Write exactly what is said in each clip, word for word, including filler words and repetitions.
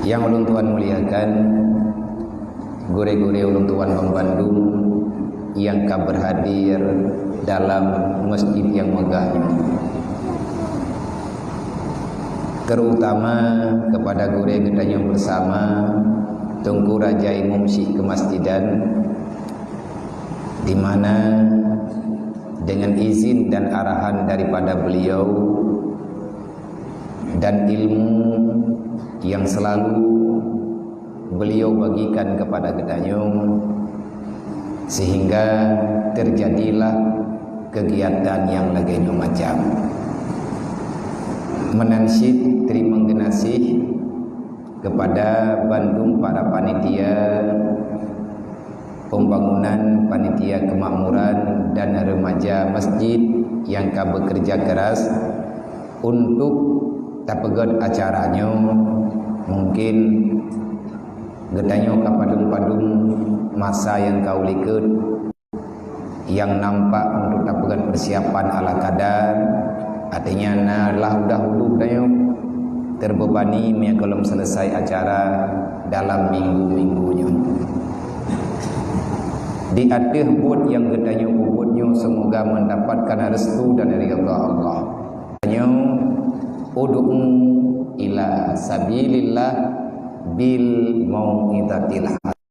Nyang ulôn tuan muliakan, gurée-gurée ulôn tuan banmandum nyang ka berhadir dalam masjid nyang megah nyoe. Terutama kepada gurée geutanyoe bersama, Teungku Raja Imum Syik Kemasjidan, di mana dengan izin dan arahan daripada beliau dan ilmu yang selalu beliau bagikan kepada geutanyoe, sehingga terjadilah kegiatan yang lagée nyoe macam. Meunan cit teurimong geunaséh kepada bandum para panitia pembangunan, panitia kemakmuran dan remaja masjid nyang ka bekerja keras untuk tapeugét acara nyoe. Mungkin geutanyoe ka padum-padum masa nyang ka u likot nyang nampak untuk tapeugét persiapan ala kadar, artinya na lah udah udub tanyoe terbebani meunyo gohlom selesai acara dalam minggu-minggu nyoe. Di ateueh buet nyang geutanyoe peubuet nyoe, semoga mendapatkan restu dan ridha Allah. Nyoe, ud'u ila sabilillah bil mau'izatil hasanah.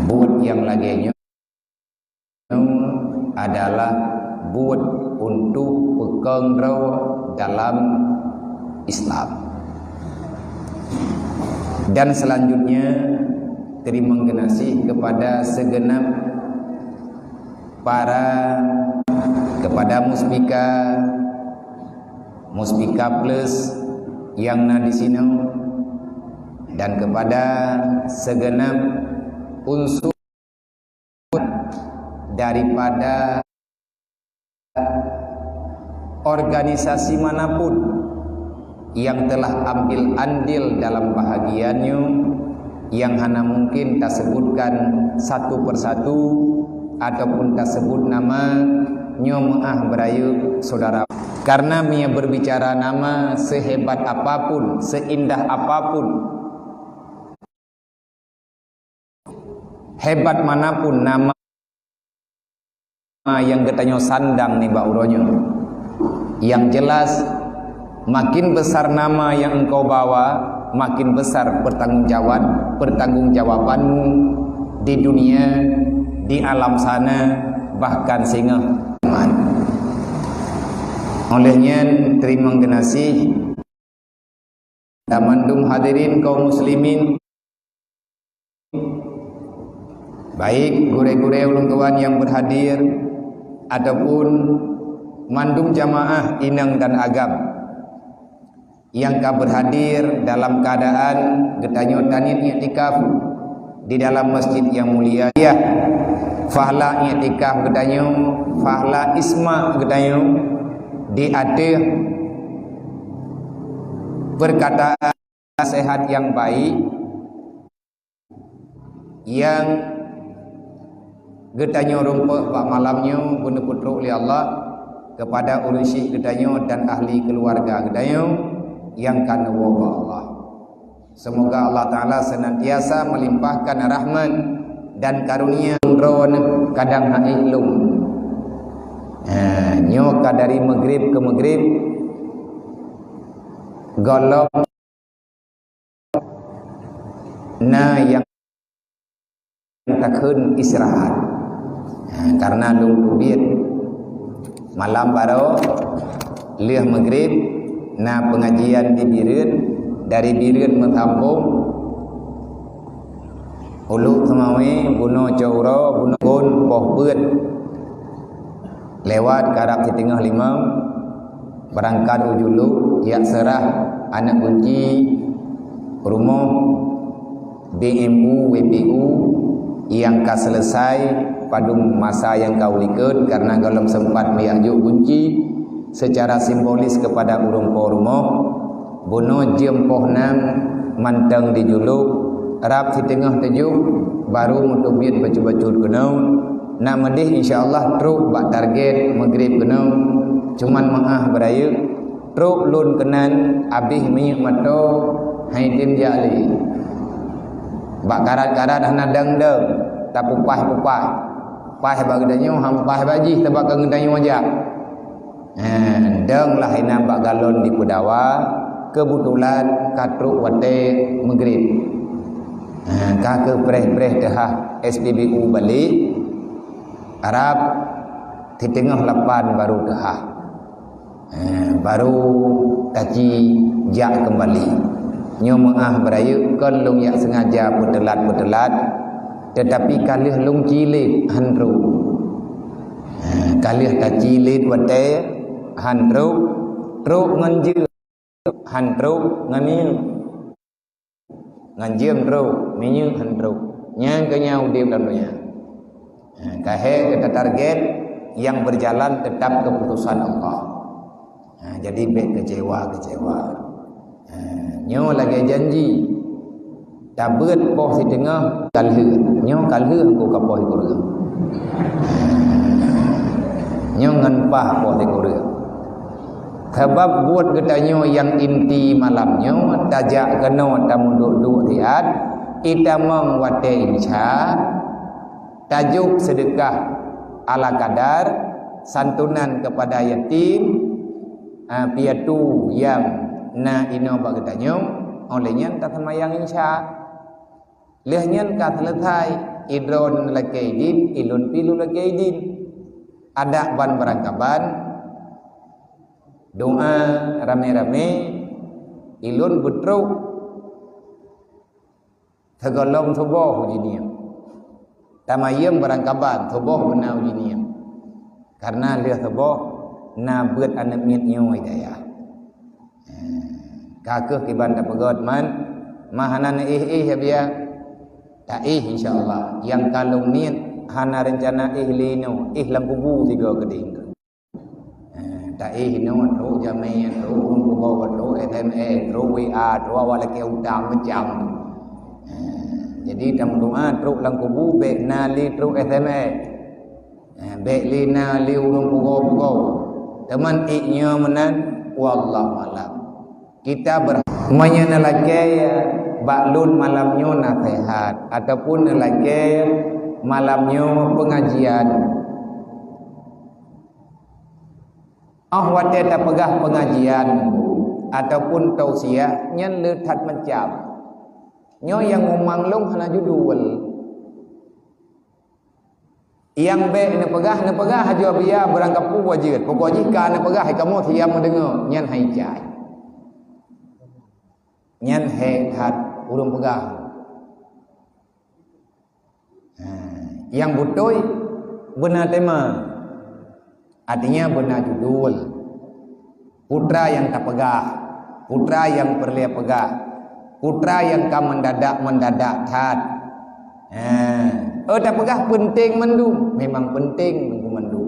Buet nyang lagée nyoe adalah buet untuk peukong droe dalam Islam. Dan selanjutnya, teurimong geunaséh kepada segenap para, kepada Muspika, Muspika Plus nyang na di sinoe, dan kepada segenap unsur daripada organisasi manapun yang telah ambil andil dalam bahagian nyoe, yang hana mungkin tasebutkan satu persatu ataupun tasebut nama, nyoe meu'ah beurayeuk saudara. Karena meunyo berbicara nama, sehebat apapun, seindah apapun, hebat manapun nama nyang geutanyoe sandang nibak uroe nyoe, yang jelas, makin besar nama yang engkau bawa, makin besar pertanggungjawab-, pertanggungjawabanmu di dunia, di alam sana, bahkan singoh akhirat. Oleh nyan, teurimong geunaséh dan mandum hadirin kaum muslimin, baik gurée-gurée ulôn tuan nyang berhadir ataupun mandum jamaah inong dan agam nyang ka berhadir dalam keadaan geutanyoe taniet iktikaf di dalam masjid nyang mulia. Ya, fahla iktikaf geutanyoe, fahla isma geutanyoe di ateueh perkataan nasihat nyang baik nyang geutanyoe rumpok bak malam nyoe, beuneuputrok lé Allah kepada ureuëng syik geutanyoe dan ahli keluarga geutanyoe nyang ka neuwoe bak Allah. Semoga Allah Ta'ala senantiasa melimpahkan rahmat dan karunia droe kadang hana lom. Ha, nyoe ka dari maghrib ke maghrib, gohlom na nyang takheun istirahat. Ha, karena lôn teubiet malam baroe lheueh maghrib na pengajian di Bireuen, dari Bireuen meusambong Uluk Teumawe, bunoe cot uroe, bunoe kon poh peuet. Lewat karab siteungoh limong, beurangkat u Juluk, jak seurah aneuëk gunci rumoh B M U W P U nyang ka selesai padum masa nyang ka u likot, karena gohlom sempat meujak jok gunci secara simbolis kepada ureuëng po rumoh. Bunoe jeuem poh nam mantong di Juluk, rab siteungoh tujoh baru meuteubiet bacut-bacut keunoe. Na meudeh insya Allah trok bak target maghrib keunoe, cuman meu'ah beurayeuk Trok lôn keunan abéh minyeuk mata, hai tem jak lé. Bak karat-karat hana dang-dang, tapupah-pupah. Pah bak geutanyoe, han pah bak jih, sabab ka geutanyoe jak. Ha, dang lah inan bak galon dipeudawa, keubeutulan ka trok watée meugrib. Ha, ka keupreh-preh teuhah S P B U balek, Arab, siteungoh lapan baru teuhah. Eh, baru taci jak keumbali. Nyoe meu'ah beurayeuk kon lôn jak seungaja peuteulat-peuteulat, teutapi ka lheueh lôn ci lét han trok. Eh, ka lheueh taci lét watée han trok, trok ngon jeuem han trok ngon minyeuk. Ngon jeuem trok, minyeuk han trok. Nyan keuh nyang udeb lam donya. Ha, ka hék gata target nyang beujalan teutap keuputosan Allah. Ha, jadi bék keucewa-keucewa. Ha, nyoe lagée janji. Tabeuet poh siteungoh ka lheueh. Nyoe ka lheueh engko ka poh sikureueng. Nyoe ngon pah poh sikureueng. Sabab buet geutanyoe nyang inti malam nyoe tajak keunoe tameuduek-duek siat, itamong watée insya, tajok seudeukah ala kadar, santunan keupada yatim, a, piatu nyang na inoe bak geutanyoe, óh lheueh nyan taseumayang insya. Lheueh nyan ka seuleusoe, idroe neulakée idin, ilôn pi lôn lakée idin. Adak ban beurangkaban, doa ramé-ramé, ilôn beutrok sigohlom suboh uji ngieng. Tamayeueng beurangkaban, suboh beuna uji ngieng. Kareuna lheueh suboh na beuet aneuk miet nyoe hidayah. Ka keuh kiban tapeugét man, ma hana neuéh-éh ya biya. Taéh insya Allah. Nyang ka lôn niet hana reuncana éh lé nyoe, éh lam kubu sigoe keudéh. Eh, taéh nyoe, trok jamé, trok ureueng pugoe, trok S M S, trok W A, trok awak lakée utang macam. Eh, jadi tameudoa trok lam kubu bék na lé trok S M S. Eh, bék lé na lé ureueng pugoe-pugoe. Teuma ék nyoe meunan, wallahu alam. Kita ber-, meunyoe neulakée bak lôn malam nyoe naseuhat ataupun neulakée malam nyoe peungajian. Óh watée tapeugah peungajian ataupun tausiah nyan le that macam. Nyoe nyang mumang lôn hana judul. Nyang bék neupeugah, neupeugah ajoe biya beurangkapeue jeuet. Pokok jih ka neupeugah, kamoe siap meudeungoe, nyan hai jai. Nyan hék that ureueng peugah. Ha, nyang beutôi beuna tema. Artinya beuna judul. Peue nyang tapeugah, peue nyang peureulée peugah, peue nyang ka meudadak-meudadak that. Ha, oh tapeugah peunteng mandum, memang peunteng mandum.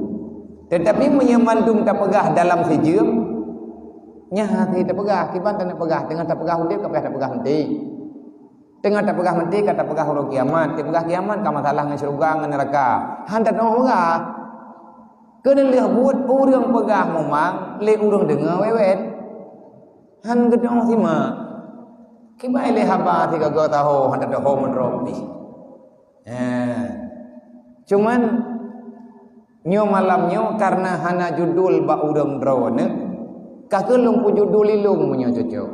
Teutapi meunyoe mandum tapeugah dalam sijeuem, nyan hase tapeugah, kiban taneuk peugah, teungoh tapeugah udeb ka payah tapeugah maté. Teungoh tapeugah maté ka tapeugah uroe kiamat, tapeugah kiamat ka masalah ngon syeuruga ngon neuraka. Han tanoh peugah. Keuneulheueh buet ureueng peugah mumang, lé ureueng deungoe wewet. Han geutanyoe simak. Kiban lé haba sigoe-goe taho, han tatuho meudroe pih. Eh. Cuman, nyoe malam nyoe kareuna hana judul bak ureueng droeneuh, ka keuh lôn peujudul ilôn meunyoe cocok.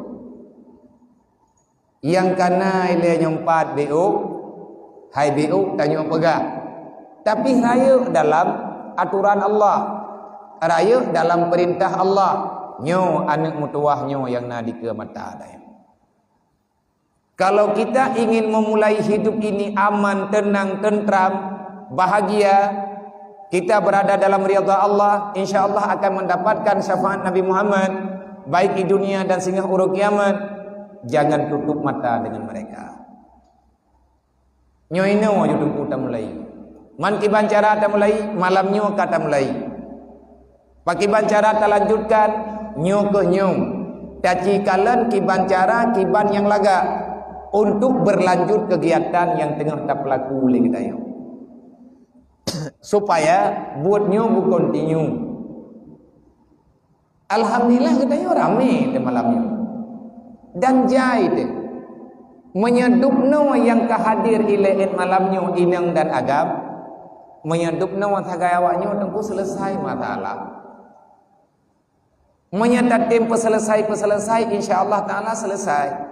Nyang kana ilée nyoe pat B O, hai B O tanyoe peugah. Tapi rayeuk dalam atoran Allah, rayeuk dalam peurintah Allah. Nyoe aneuk meutuwah nyoe nyang na dikeue mata dayah. Kalau kita ingin memulai hidup ini aman, tenang, tentram, bahagia, kita berada dalam ridha Allah, insya Allah akan mendapatkan syafaat Nabi Muhammad, baik di dunia dan singoh uroe kiamat. Jangan tutup mata dengan mereka. Nyoe inoe ju teungku tamulai. Man kiban cara tamulai, malam nyoe ka tamulai. Pakiban cara talanjutkan, nyoe keuh nyoe. Taci kalon kiban cara, kiban nyang lagak untuk berlanjut kegiatan nyang teungoh tapeulaku lé geutanyoe. Supaya buet nyoe beukontinu. Alhamdulillah, geutanyoe ramé teuh malam nyoe. Dan jai teuh. Meunyoe dubnoe nyang ka hadir ilée 'ét malam nyoe inong dan agam, meunyoe dubnoe sagai awak nyoe teungku, seuleusai masalah. Meunyoe tatem peuseuleusa-peuseuleusa, insya Allah Ta'ala seuleusai.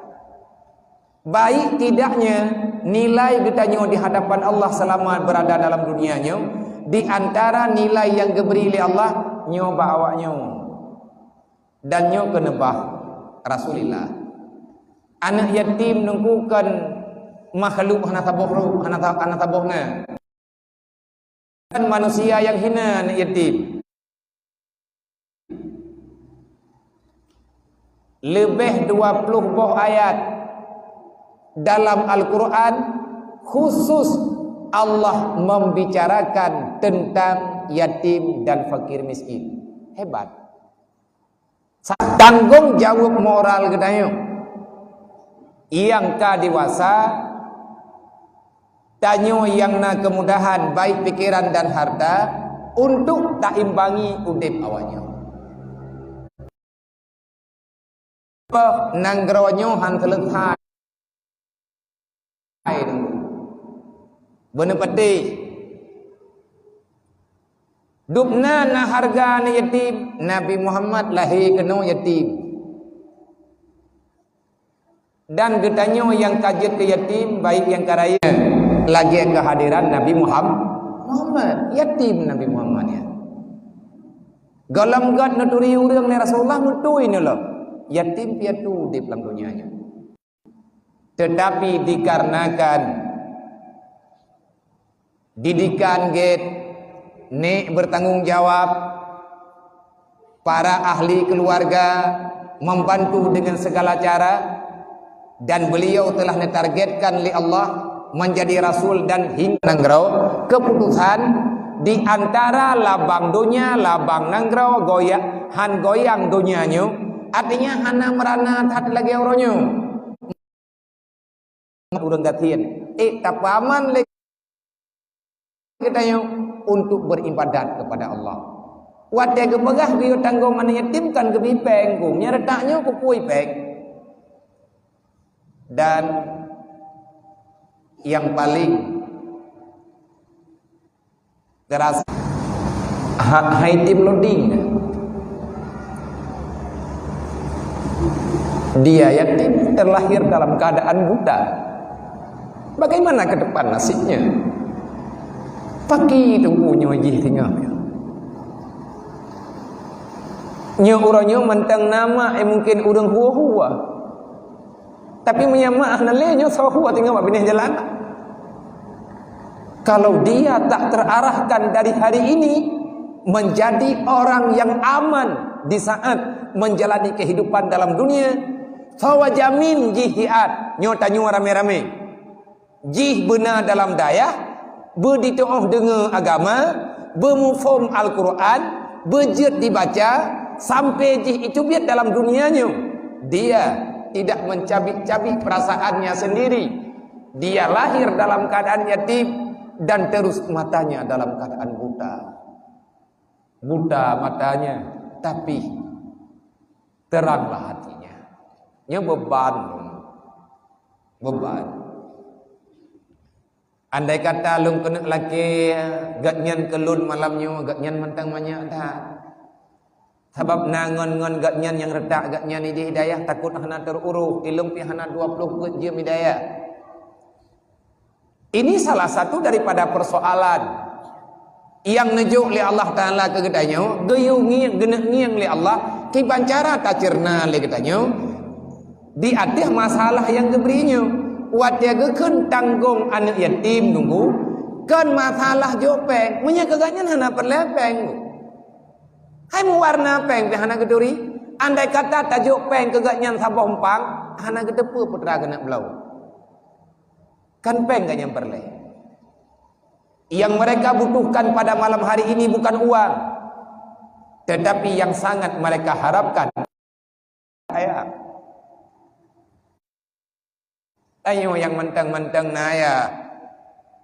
Baik tidaknya nilai geutanyoe di hadapan Allah selama berada dalam dunia nyoe, di antara nilai nyang geubri lé Allah nyoe bak awak nyoe, dan nyoe keuneubah Rasulullah. Aneuk yatim nungku kon makhluk hana saboh roh, hana sa-, hana saboh na. Kon manusia nyang hina aneuk yatim. Leubeh dua ploh boh ayat dalam Al-Quran khusus Allah membicarakan tentang yatim dan fakir miskin. Hebat. Sa-, tanggong jaweueb moral geutanyoe nyang ka dewasa, tanyoe nyang na keumudahan baik pikeran dan harta, untuk taimbangi udeb awak nyoe. Nanggroe nyoe han seuleusai. Beuneupatéh. Dubna na hareuga aneuk yatim, Nabi Muhammad lahé keunoe yatim. Dan geutanyoe nyang ka jeuet keu yatim, baik nyang ka rayeuk, lagée keuhadéran Nabi Muham-, Muhammad, yatim Nabi Muhammad nyan. Gohlom gét neuturi ureuëng lé Rasulullah, meutui neulom. Yatim piatu udeb lam donya nyoe. Tetapi dikarenakan didikan gét, nék bertanggung jawab, para ahli keluarga membantu dengan segala cara, dan beliau telah ditargetkan oleh Allah menjadi rasul dan hingga nanggroe, keputusan di antara labang donya, labang nanggroe, goyang, han goyang donya nyoe, artinya hana meurana that lagée uroe nyoe. Ureuëng gasien, ék tapeuaman lé geutanyoe untuk beribadat kepada Allah. Watée geupeugah geuyue tanggong aneuk yatim kan geubi péng, gum nyang reutak nyoe kukui péng. Dan yang paling Terasa ha-, hai tim loading. Dia yatim terlahir dalam keadaan buta. Bagaimana ke depan nasibnya? Paki teungku nyoe jih tinggal. Nyoe uroe nyoe mantong nama, eh, mungkin ureuëng hua-hua. Tapi meunyo mak hana lé nyoe soe hua tinggai bak binéh jalan. Kalau dia tak terarahkan dari hari ini menjadi orang yang aman di saat menjalani kehidupan dalam dunia, fawa jamin jih hiat nyoe tanyoe ramé-ramé. Jih beuna dalam dayah, beuditeuôh deungoe agama, beumuphom Al-Quran, beujeuet dibaca, sampai jih iteubiet dalam dunia nyoe. Dia tidak mencabik-cabik perasaannya sendiri. Dia lahir dalam keadaan yatim dan terus matanya dalam keadaan buta. Buta matanya, tapi teranglah hatinya. Nyoe beban lom. Beban. Andai kata lôn keuneuk lakée gobnyan keu lôn malam nyoe, gobnyan mantong manyak that. Sabab na ngon-ngon gobnyan nyang reutak gobnyan idéh hidayah, takot hana teururoh, ilôn pih hana dua ploh peuet jeuem hidayah. Ini salah satu daripada persoalan nyang neujok lé Allah Taala keu geutanyoe, geuyue ngieng, geuneuk ngieng lé Allah, kiban cara taceurna lé geutanyoe di ateueh masalah nyang geubri nyoe. Watée geukheun tanggong aneuk yatim nunggu, kon masalah jok péng, meunyoe keu gobnyan hana peureulée péng. Hai meuwarna péng pih hana geuturi, andai kata tajok péng keu gobnyan saboh umpang, hana geuteupeue peue teuma keuneuk bloe. Kan péng gobnyan peureulée. Yang mereka butuhkan pada malam hari ini bukan uang, tetapi yang sangat mereka harapkan. Ayah. Tanyoe nyang mantong-mantong na ayah.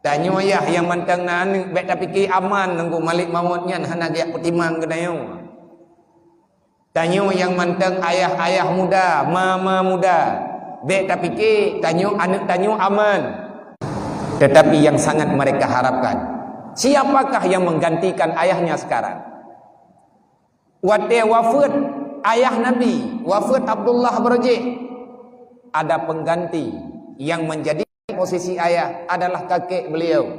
Tanyoe yah nyang mantong na aneuk, bék tapike aman nunggu malek mawöt nyan hana geujak peutimang keu tanyoe. Tanyoe nyang mantong ayah-ayah muda, mama muda, bék tapike tanyoe aneuëk tanyoe aman. Tetapi yang sangat mereka harapkan, siapakah yang menggantikan ayahnya sekarang? Watée wafeuet ayah Nabi, wafeuet Abdullah Beureujeuk, ada pengganti yang menjadi posisi ayah adalah kakek beliau.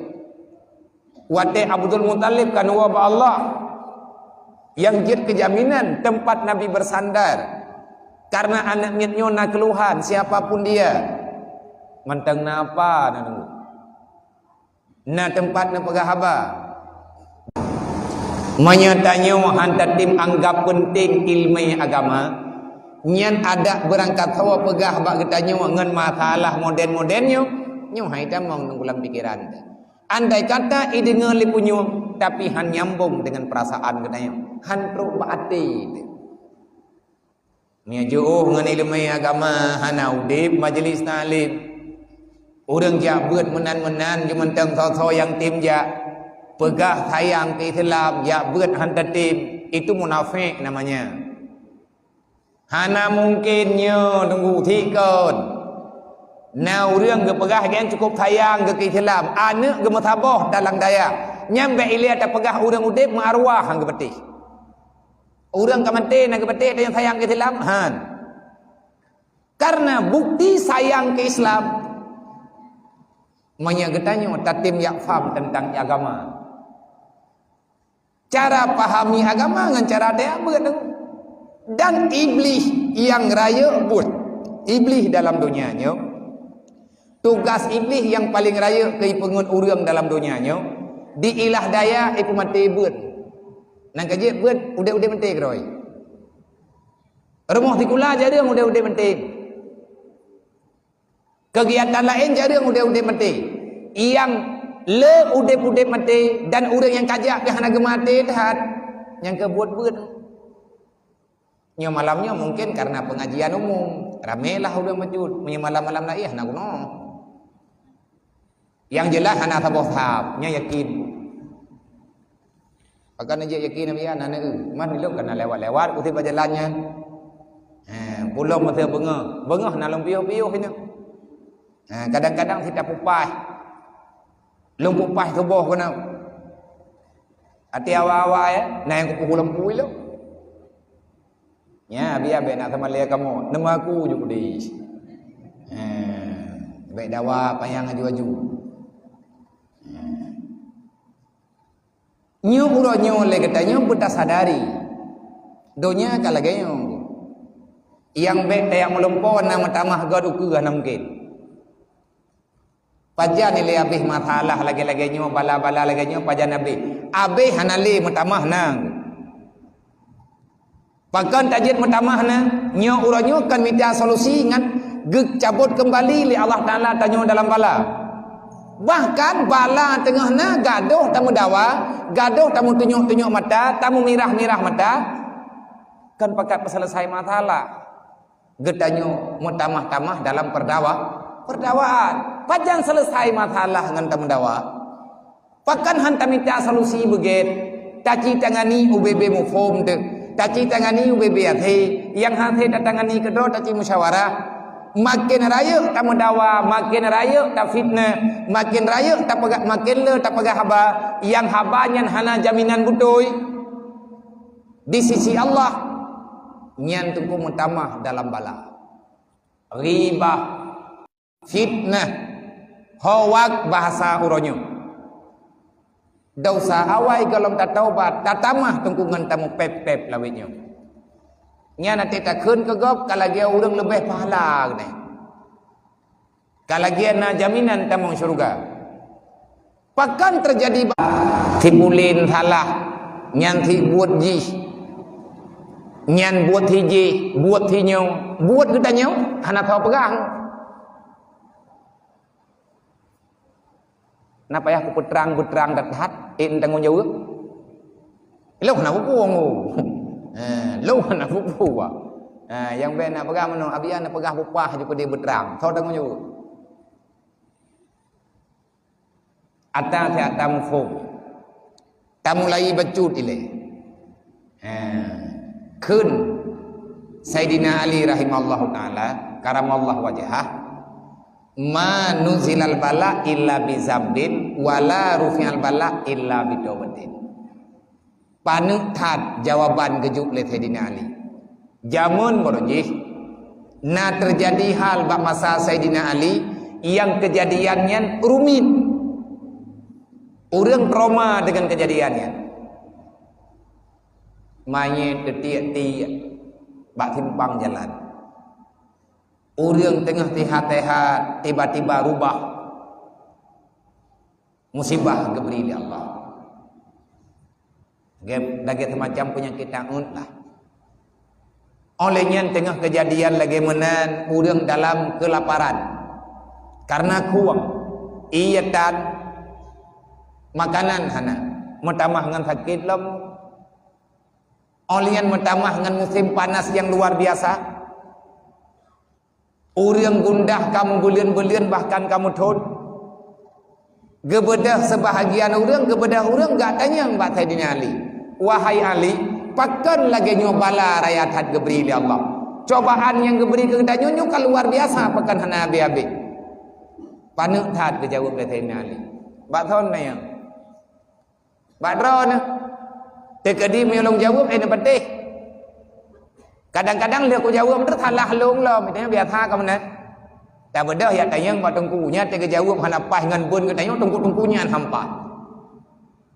Watée Abdul Muthalib ka neuwoe bak Allah, nyang jeuet keu jaminan teumpat Nabi beusandar, karna aneuëk miet nyoe na keuluhan, siapa pun dia, mantong na apa na deungoe. Na teumpat neupeugah haba. Meunyoe tanyoe han tatem anggab peunteng iéleumé agama, nyan adak beurangkat saboh peugah bak geutanyoe ngon masalah modern-modern nyoe, nyoe hai tamong lam pikeran. Andai kata ideungoe lé punyueng, tapi han nyambong deungon peurasaan geutanyoe, han trok bak até. Meunyoe jiôh ngon iéleumé agama hana udeb majeulis taklim. Ureuëng jak beuet meunan-meunan jimeuntang soe-soe nyang tem jak. Peugah sayang keu Islam, jak beuet han tatem, itu munafék namanya. Hana mungken nyoe teungku, sikon. Na ureuëng geupeugah geuh cukôp sayang geuh keu Islam, aneuëk geumeusaboh dalam dayah. Nyan bék ilée tapeugah ureuëng udeb meuarwah han geupatéh. Ureuëng ka maté na geupatéh dan sayang keu Islam? Han. Karena bukti sayang keu Islam, meunyoe geutanyoe tatem jak faham tentang agama. Cara pahami agama ngon cara tajak beuet. Dan Iblih nyang rayeuk buet. Iblih dalam donya nyoe, tugas Iblih nyang paleng rayeuk keu ipeungon ureuëng dalam donya nyoe, diilah daya ipeumaté beuet. Nang ka jeuet beuet, udeb-udeb maté keudroe. Rumoh sikula jareueng udeb-udeb maté. Keugiatan laén jareueng udeb-udeb maté. Nyang le udeb-udeb maté dan ureuëng nyang ka jak pih hana geumaté that, nyang keu buet-buet. Nyoe malam nyoe mungken karena pengajian umum, ramé lah ureuëng bacut. Meunyoe malam-malam laén hana guna. Nyang jeulaih hana saboh sab, nyoe yakin. Pakon neujak yakin Nabi, hana neu. Man ilong kana lewat-lewat useup bak jalan nyan. Ha, pulo masa beungoh. Beungoh na lôn piôh-piôh nyoe. Ha, kadang-kadang sit tapupah. Lôn pupah suboh keunoe. Até awai-awai, na nyang kupeugah lampu ilong. Nya, biar bék nak sama lé kamoe. Nama aku je kudis. Ha, bék dawa panyang aju-aju. Ha. Nyoe uroe nyoe lé geutanyoe beutasadari, donya ka lagée nyoe. Nyang bék tajak meulumpoe na meutamah göt ukeue hana mungken. Pajan ilée abéh masalah lagée-lagée nyoe, bala-bala lagée nyoe, pajan abéh? Abéh hana lé meutamah na. Pakon tajeuet meutamah na? Nyoe uroe nyoe kon mita solusi ngon geucabot keumbali lé Allah Taala tanyoe dalam bala. Bahkan bala teungoh na gadôh tameudawa, gadôh tameutunyok-tunyok mata, tameumirah-mirah mata, kon pakat peuseuleusoe masalah. Geutanyoe meutamah-tamah dalam peudawa, peudawaan. Pajan seuleusoe masalah ngon tameudawa? Pakon han tamita solusi beugét? Taci tangani ubé-bé muphom teuh. Taci tangani ubé-bé até. Nyang hase tatangani keudroe taci musyawarah. Maken rayeuk tameudawa, maken rayeuk tafitnah, maken rayeuk tapeugah, maken le tapeugah haba, nyang haba nyan hana jaminan beutôi di sisi Allah, nyan teungku meutamah dalam bala. Ghibah, fitnah, hoak bahasa uroe nyoe. Desya awai gohlom tataubat, tatamah teungku ngon tameupép-pép lawét nyoe. Nyan até takheun keu gob ka lagée ureuëng leubeh pahala geutanyoe. Ka lagée na jaminan tamong syeuruga. Pakon teujadi ba-, si pulen salah, nyan si buet jih, nyan buet si jih, buet si nyoe, buet geutanyoe hana soe peugah. Na payah kupeutrang-peutrang that-that, eh, tanggong jaweueb. Lôn hana peue-peue. Eh, lôn hana peue-peue. Eh, nyang bék na peugah meunoe, abian na peugah bupah ju keudeh beutrang. Soe tanggong jaweueb? Ata si ata muphom. Tamulai bacut ilée. Ha. Kheun Saidina Ali rahimahullahu taala, karamallahu wajhah, "Ma nuzilal bala illa bizambin, wa la rufi'al bala illa bitaubatin." Paneuk that jawaban geujok lé Saidina Ali. Jameun baroe jih na teujadi hal bak masa Saidina Ali nyang keujadian nyan rumit. Ureuëng trauma deungon keujadian nyan. Manyét teutiek-tiek bak simpang jalan. Ureuëng teungoh teuhat-teuhat, tiba-tiba rubah. Musibah geubri lé Allah. Lagée, lagée seumacam peunyakét taun lah. Óh lheueh nyan teungoh keujadian lagée meunan, ureuëng dalam keulaparan. Kareuna khueng, ié tan, makanan hana, meutamah ngon sakét lom. Óh lheueh nyan meutamah ngon musém panas nyang luar biasa. Ureuëng gundah ka meubuleuen-buleuen bahkan ka meuthon. Geubeudôh seubahagian ureuëng, geubeudôh ureuëng geutanyong bak Saidina Ali, "Wahai Ali, pakon lagée nyoe bala raya that geubri lé Allah? Cobaan nyang geubri keu geutanyoe nyoe ka luar biasa, pakon hana habéh-habéh?" Paneuk that geujaweueb lé Saidina Ali. Bak thon na nyang Bak droeneuh. Teukeudi meunyoe lôn jaweueb, eh, neupatéh. Kadang-kadang lheueh kujaweueb, teusalah lôn lom. Itu biasa ka meunan. Tabeudôh jak tanyong bak teungku, nyan teuka jaweueb hana paih ngon bun geutanyoe, teungku-teungku nyan hampa.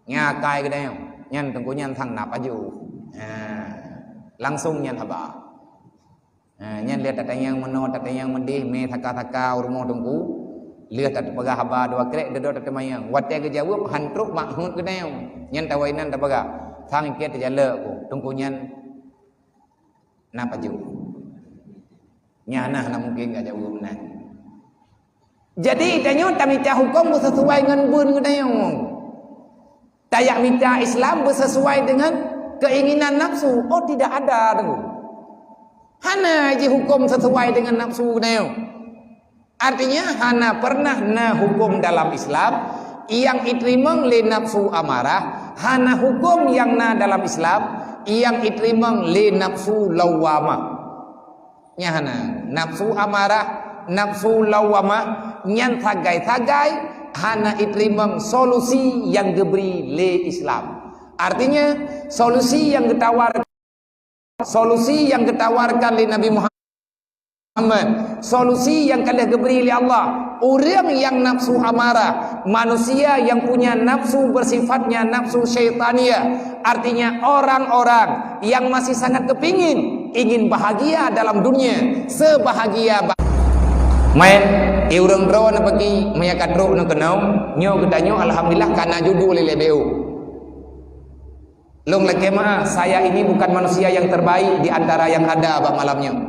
Nyan akai geutanyoe, nyan teungku nyan sang na pajoh. Ha. Langsung nyan haba. Ha, nyan lheueh tatanyong meunoe, tatanyong meudeh, mé saka-saka u rumoh teungku. Lheueh tapeugah haba dua krek, dudoe tateumanyong. Watée geujaweueb, han trok mak heuet geutanyoe. Nyan tawoe inan tapeugah, "Sang ié teujalok ku, teungku nyan na pajoh." Nyan hana, hana mungken geujaweueb meunan. Jadi, tanyoe tamita huköm beuseusuai ngon bun geutanyoe. Tajak mita Islam beuseusuai dengan keinginan nafsu. Oh, tidak ada tu. Hana jihuköm seusuai dengan nafsu geutanyoe. Artinya, hana pernah na huköm dalam Islam nyang iteurimong lé nafsu amarah, hana huköm nyang na dalam Islam nyang iteurimong lé nafsu lawwamah. Nyan hana. Nafsu amarah, nafsu lawwamah, nyan sagai-sagai hana iteurimong solusi nyang geubri lé Islam. Artinya, solusi nyang geutawar-, solusi nyang geutawarkan lé Nabi Muhammad, solusi nyang ka lheueh geubri lé Allah. Ureuëng nyang nafsu amarah, manusia yang punya nafsu bersifatnya nafsu syaitania, artinya orang-orang yang masih sangat kepingin, ingin bahagia dalam dunia, sebahagia ba-, main, eh, ureuëng droe na peugi, meuya ka trok na keunoe, nyoe geutanyoe alhamdulillah ka na judu lé lé B O. Lôn lakée meuáh, saya ini bukan manusia yang terbaik di antara yang ada bak malam nyoe.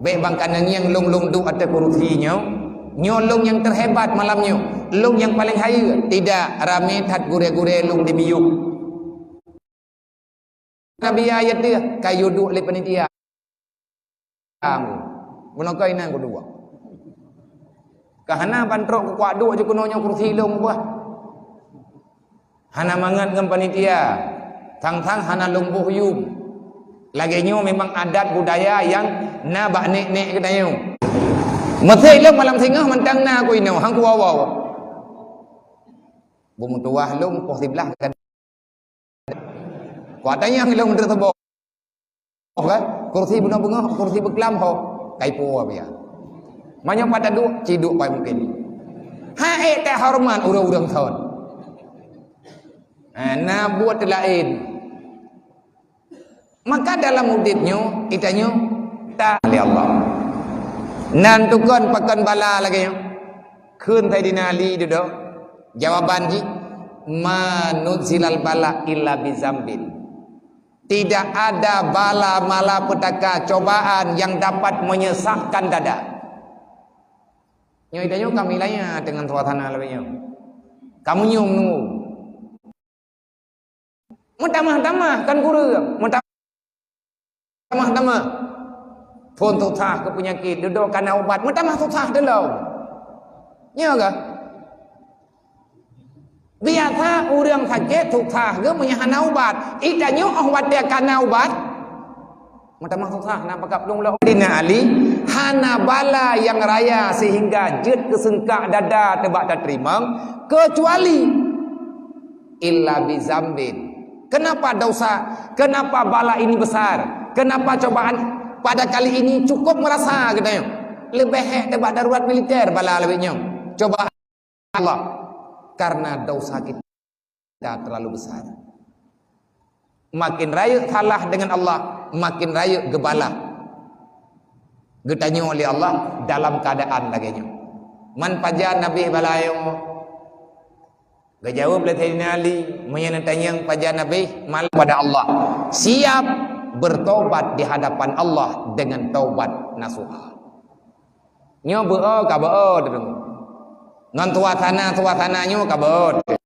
Bék bang ka neungieng lôn, lôn duek ateueh kurusi nyoe. Nyoe lôn nyang terhebat malam nyoe. Lôn nyang paleng hayeue. Tidak, ramé that gurée-gurée lôn di miyueb. Nabi ayat dia, kayu duek lé panitia. Bunoe keu inan kuduek. Ka hana ban trok kukuak duek jih keunoe nyoe kurusi lôn bah. Hana mangat ngon panitia. Thang-thang hana lôn boh yum. Lagée nyoe memang adat budaya nyang na bak nek-nek geutanyoe. Meusé lôn malam singoh mantong na ku inoe, han kuwoe-woe. Beumeutuwah lôn poh siblaih ka Kuat tanyong lôn teuseubok. Kan? Kursi beungoh-beungoh, kursi beuklam ho. Kai po biya. Meunyoe pat taduek, ci duek pai mungken. Ha, eh, teuhoreumat ureuëng-ureuëng thon. Eh, na buet laén. Maka dalam udeb nyoe, geutanyoe ta-, lé Allah. Nan tukon pakon bala lagée nyoe. Kheun Saidina Ali dudoe, jawaban jih, "Ma nuzilal bala illa bizambin." Tidak ada bala malapetaka cobaan yang dapat menyesakkan dada. Nyoe tanyoe kami laya dengan suasana lagée nyoe. Kamu nyoe menunggu. Meutamah-tamah kan kureueng, meutamah-tamah. Phon susah keu peunyakét, dudoe kana ubat, meutamah susah teulom. Nyo kah? Biasa ureuëng sakét susah geuh meunyo hana ubat. Geutanyoe óh watée kana ubat, Meutamah susah na pakab lôn lom. Dina Ali, hana bala nyang raya sehingga jeuet keu seungkak dada teuh bak tateurimong, keucuali illa bizambin. Kenapa dosa? Kenapa bala ini besar? Kenapa cobaan pada kali ini cukup merasa geutanyoe? Leubeh hék teuh bak darurat militer bala lawét nyoe. Cobaan Allah karena dosa kita terlalu besar. Makin rayeuk salah dengan Allah, makin rayeuk geubalah geutanyoe lé Allah dalam keadaan lagée nyoe. Man pajan Nabi balayoe? Geujaweueb lé Saidina Ali, meunyoe neutanyong pajan Nabi, malah pada Allah. Siap bertobat di hadapan Allah dengan taubat nasuha. Nyoe beu-o ka beu-o teuh. Ngon suasana-suasana nyoe ka beu-o teuh.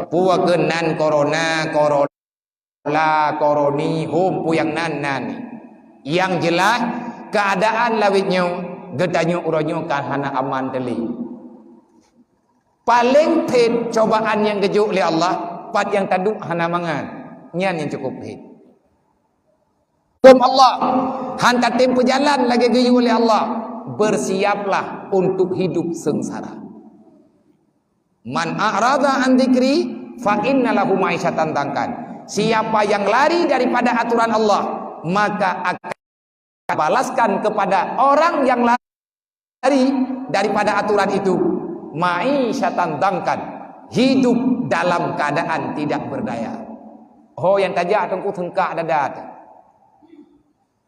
Peue keuh nan korona, korola, koroni, hom peue nyang nan, nan. Nyang jeulaih, keuadaan lawét nyoe, geutanyoe uroe nyoe ka hana aman teuli. Paleng phét cobaan nyang geujok lé Allah, pat nyang taduek hana mangat. Nyan nyang cukup phét. Huköm Allah, han tatem peujalan lagée geuyue lé Allah, bersiaplah untuk hidup sengsara. Man a'rada an dzikri fa inna lahu ma'isyatan dhankan. Siapa yang lari daripada aturan Allah, maka akan balaskan kepada orang yang lari daripada aturan itu, ma'isyatan dhankan, hidup dalam keadaan tidak berdaya. Ho nyang tajak teungku seungkak dada teuh.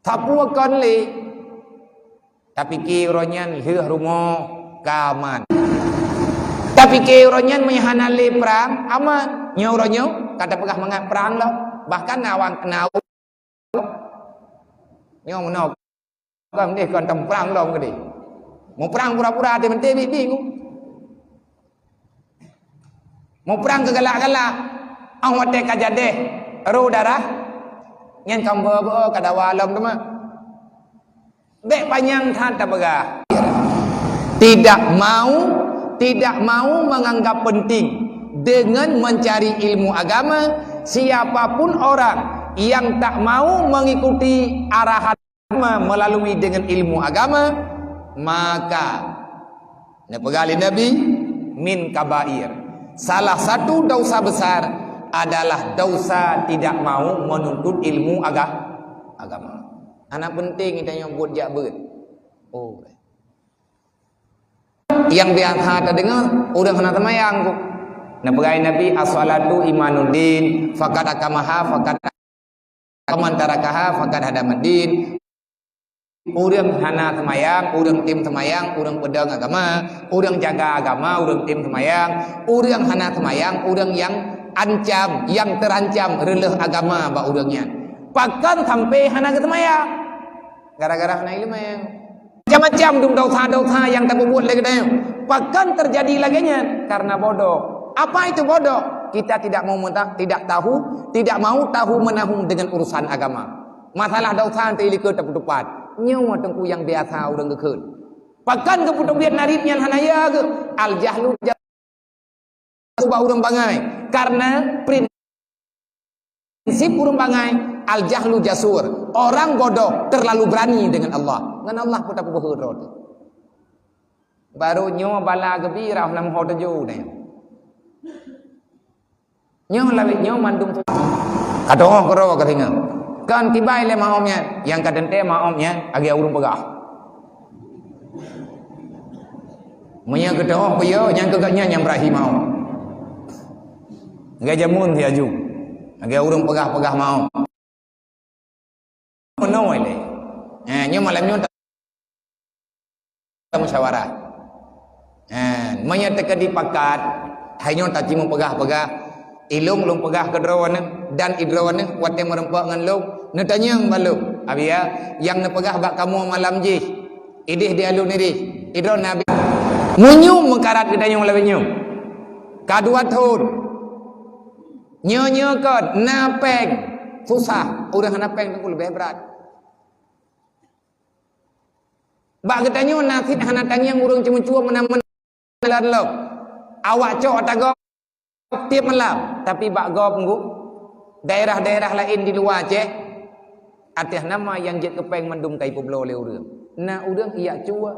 Sapeue kon lé? Tapike uroe nyan lheueh rumoh ka aman. Tapike uroe nyan meunyo hana lé prang, aman. Nyoe uroe nyoe ka tapeugah mangat prang lom. Bahkan na awak na Nyoe meunoe, kon deh kon teuprang lom keudeh. Muprang pura-pura teuh meuntée biet bingung. Muprang keu galak-galak, 'oh watée ka jadeh roh darah, nyan ka beu-beu ka dawa lom teuma. Bék panyang that tapeugah. Tidak mau, tidak mau menganggap penting dengan mencari ilmu agama, siapapun orang yang tak mau mengikuti arahan agama melalui dengan ilmu agama, maka neupeugah lé Nabi, min kabair. Salah satu dosa besar adalah dosa tidak mau menuntut ilmu aga-, agama. Hana penting geutanyoe buet jak beuet. Oh. Nyang biasa tadeungoe, ureuëng hana seumayang kok. Neupeugah Nabi, "As-salatu imaduddin, faqad aqamaha, faqad, wa man tarakaha, faqad hadamaddin." Ureuëng hana seumayang, ureuëng tem seumayang, ureuëng peudong agama, ureuëng jaga agama, ureuëng tem seumayang, ureuëng hana seumayang, ureuëng nyang ancam, nyang teurancam reuloh agama bak ureuëng nyan. Pakon sampai hana geuseumayang? Gara-gara hana iéleumé. Macam-macam dum dosa-dosa nyang tapeubuet lé geutanyoe. Pakon teujadi lagée nyan? Karena bodoh. Apa itu bodoh? Kita tidak mau menta-, tidak tahu, tidak mau tahu menahu dengan urusan agama. Masalah dosa teuh likot tapeutupat. Nyoe teungku nyang biasa ureuëng geukheun. Pakon geupeuteubiet narit nyan hana ya geuh? Al-jahlu ubak ureuëng bangai. Karena prinsip ureuëng bangai, al-jahlu jasur. Orang bodoh terlalu berani dengan Allah. Ngon Allah pun tapeubuhue droe teuh. Baru nyoe bala geubi rhah nam ho tujoh nyoe. Nyoe lawét nyoe mandum tu. Ka dong keudroe ka singoh. Kan tibai lé maom nyan, nyang ka teuntée maom nyan, lagée ureuëng peugah. Meunyoe geutanyoe peue, nyang keu gobnyan nyang brat hi maom. Lagée jameun si aju. Lagée ureuëng peugah-peugah maom. Meunoe lé. Eh, nyoe malam nyoe ta-, musyawarah. Eh, meunyoe teuka dipakat, hai nyoe taci meupeugah-peugah, ilong lôn peugah keu droeneuh dan idroeneuh watée meureumpok ngon lôn, neutanyong bak lôn, "Abiya, nyang neupeugah bak kamoe malam jih, ideh di alun ideh, idroe na bi-," meunyoe meukarat geutanyoe lawét nyoe, ka dua thon, nyoe-nyoe kon na péng, susah, ureuëng hana péng teungku leubeh brat. Bak geutanyoe na cit hana tangieng ureuëng ceumeucue meunan-meunan lom. Awak cok ata gob tieb malam, tapi bak gob ngu, daerah-daerah laén di luwa Aceh, Ateueh nama nyang jeuet keu péng mandum ka jipeubloe lé ureuëng. Na ureuëng ijak cue,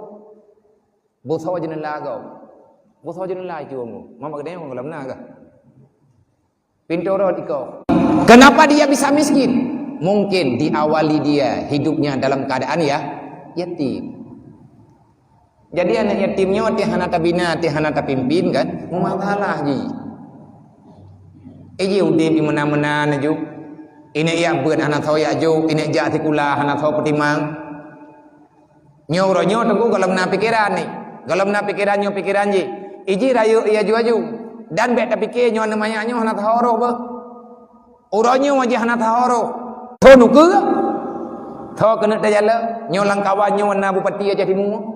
beusoe jeuneula gob. Beusoe jeuneula cue ngon. Mamak geutanyoe gohlom na kah? Pintoe rot iko. Kenapa dia bisa miskin? Mungkin diawali dia hidupnya dalam keadaan ya, yatim. Jadi aneuk yatim nyoe teuh hana tabina, teuh hana tapimpin kan, meumasalah jih. Iji udeb di meunan-meunan aju. Ineuk yak beuet hana soe yak aju, ineuk jak sikula hana soe peutimang. Nyoe uroe nyoe teungku gohlom na pikeran ni. Gohlom na pikeran nyoe pikeran jih. Iji rayeuk iya aju-aju. Dan bék tapike nyoe aneuk manyak nyoe hana soe roh beuh. Uroe nyoe wajah na teuhoro. Tho nukeue. Tho keuneuk tajalak. Nyoe lam kawan nyoe na bupati Aceh Timu.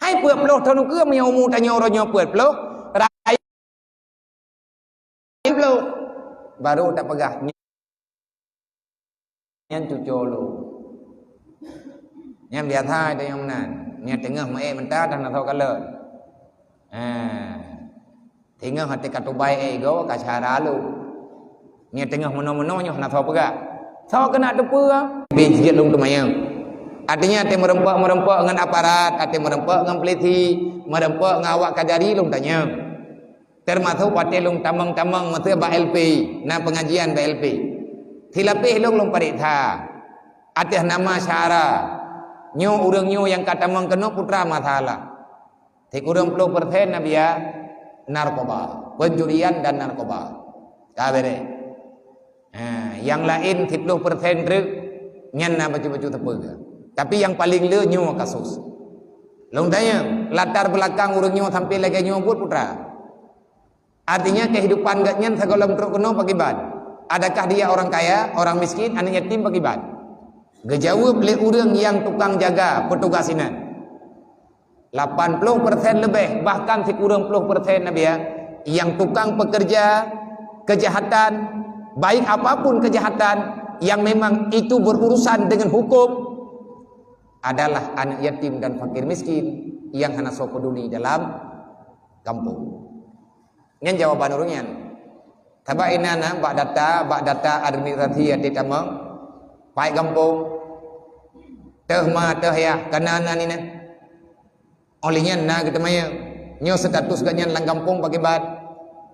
Hai peuet ploh tho nukeue meunyoe umu tanyoe uroe nyoe peuet ploh. Rai ploh. Baru tapeugah. Nyan cuco lôn. Nyan biasa tanyoe meunan. Nyan teungoh meuék meuta dan atau kalon. Ha. Teungoh até ka tubai ék igoe ka syara lôn. Nyan teungoh meunoe-meunoe nyoe hana soe peugah. Soe keuneuk teupeue? Pih jeuet lôn teumanyong. Artinya até meureumpok-meureumpok ngon aparat, até meureumpok ngon polisi, meureumpok ngon awak kajari lôn tanyong. Teumasok watée lôn tamong-tamong masa bak L P, na pengajian bak L P. Silapéh lôn lôn pareksa ateueh nama syara. Nyoe ureuëng nyoe nyang ka tamong keunoe putra masalah. Sikureueng ploh persen na biya narkoba, pencurian dan narkoba. Ka beres. Ha, nyang laén siplôh persen treuk nyan na bacut-bacut teupeu. Tapi nyang paleng le nyoe kasus. Lôn tanyong, latar belakang ureuëng nyoe sampai lagée nyoe buet putra. Artinya kehidupan gobnyan sigohlom trok keunoe pakiban. Adakah dia orang kaya, orang miskin, aneuk yatim pakiban? Geujaweueb lé ureuëng nyang tukang jaga, petugas inan. Lapan ploh persen leubeh, bahkan sikureueng ploh persen na biya, nyang tukang pekerja kejahatan, baik apapun kejahatan yang memang itu berurusan dengan hukum, adalah aneuk yatim dan fakir miskin yang hana soe peduli dalam kampung. Nyan jawaban ureuëng nyan. Sabab inan na bak data, bak data administrasi até tamong, paét gampông, teuh ma, teuh yah, kana na nina. Óh lheueh nyan na geuteumanyong, nyoe status gobnyan lam gampông pakiban.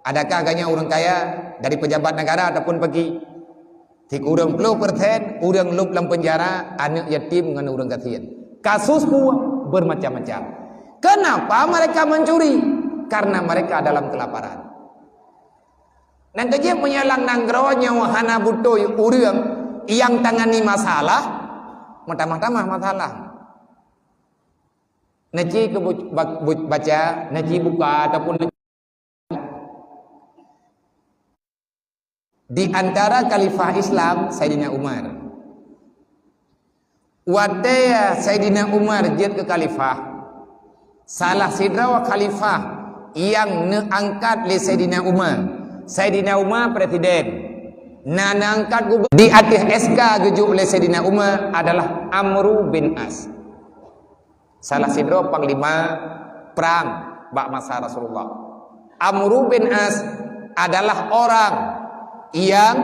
Adakah gobnyan ureuëng kaya dari pejabat negara ataupun pagi? Sikureueng ploh persen ureuëng lôb lam penjara, aneuk yatim ngon ureuëng gasien. Kasus pun bermacam-macam. Kenapa mereka mencuri? Karena mereka dalam kelaparan. Nyang keujeuet meunyoe lam nanggroe nyoe hana beutôi ureuëng nyang tangani masalah, meutamah-tamah masalah. Neuci keu bu-, ba-, bu-, baca, neuci buka ataupun di antara khalifah Islam, Saidina Umar. Watée Saidina Umar jeuet keu khalifah, salah sidroe khalifah nyang neuangkat lé Saidina Umar. Saidina Umar presiden. Na neuangkat gubernur di ateueh S K geujok lé Saidina Umar adalah Amru bin As. Salah sidroe panglima prang bak masa Rasulullah. Amru bin As adalah orang yang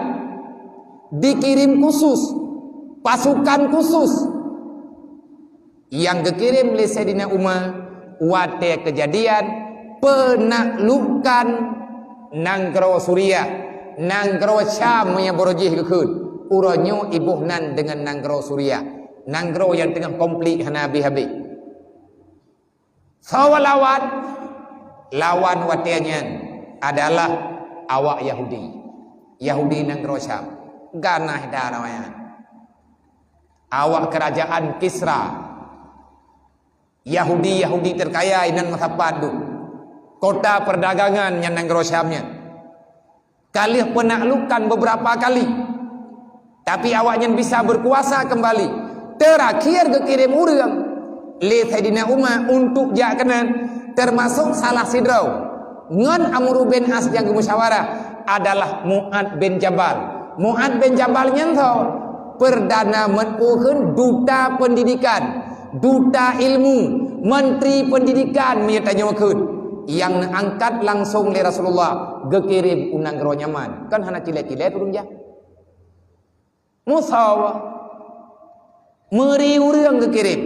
dikirim khusus, pasukan khusus yang geukirim lé Saidina Umar watée keujadian peunaklukan nanggroe Suriah, nanggroe Syam meunyoe barojih geukheun. Uroe nyoe iboh nan deungon nanggroe Suriah, nanggroe nyang teungoh konflik hana habéh-habéh. Soe lawan? Lawan watée nyan adalah awak Yahudi. Yahudi nanggroe Syam. Ganah dara nyan. Awak kerajaan Kisra. Yahudi-Yahudi terkaya inan meusapat duek. Kota perdagangan nyan nanggroe Syam nyan. Ka lheueh peunaklukan beberapa kali. Tapi awaknyan bisa berkuasa kembali. Terakhir geukirém ureuëng lé Saidina Umar untuk jak keunan, termasuk salah sidroe ngon Amru bin As nyang geumusyawarah adalah Mu'ad bin Jabal. Mu'ad bin Jabal nyan soe? Perdana Menteri, duta pendidikan, duta ilmu, menteri pendidikan meunyoe tanyoe kheun, nyang neuangkat langsong lé Rasulullah geukirém u nanggroe Yaman. Kan hana cilé-cilé turun jak. Musoh. Meuri ureuëng geukirém.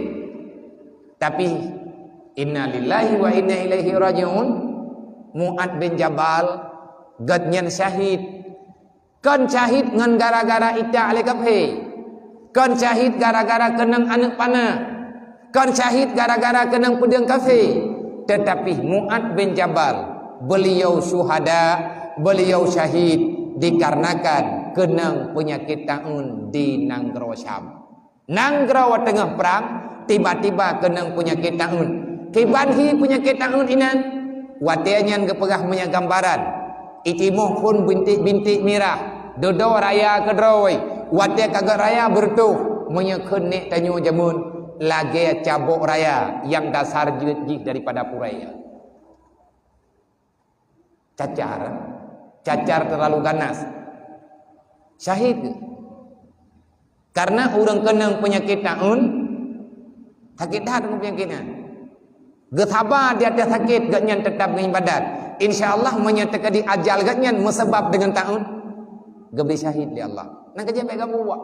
Tapi, innalillahi wa inna ilaihi raji'un, Mu'ad bin Jabal, gobnyan syahid. Kon syahid ngon gara-gara itak lé kafé. Kon syahid gara-gara keunong aneuëk panah. Kon syahid gara-gara keunong peudeueng kafé. Teutapi Mu'ad bin Jabal, beliau syuhada, beliau syahid dikarenakan keunong peunyakét taun di nanggroe Syam. Nanggroe teungoh prang, tiba-tiba keunong peunyakét taun. Kiban hi peunyakét taun inan? Watée nyan geupeugah meunyoe gambaran, itimoh phon bintik-bintik mirah, dudoe raya keudroe, watée ka gét raya beureutoh, meunyoe kheun nék tanyoe jameun, lagée cabok raya nyang dasar jeuet jih daripada purée. Cacar, cacar terlalu ganas. Syahid. Karena ureuëng keunong peunyakét taun, sakét that ureuëng peunyakét nyan. Geusaba di ateueh sakét, gobnyan teutap ngon ibadat. Insya Allah, meunyoe teukeudi ajal gobnyan meusabab deungon taun, geubri syahid lé Allah. Nyang keujeuet bék geubuet.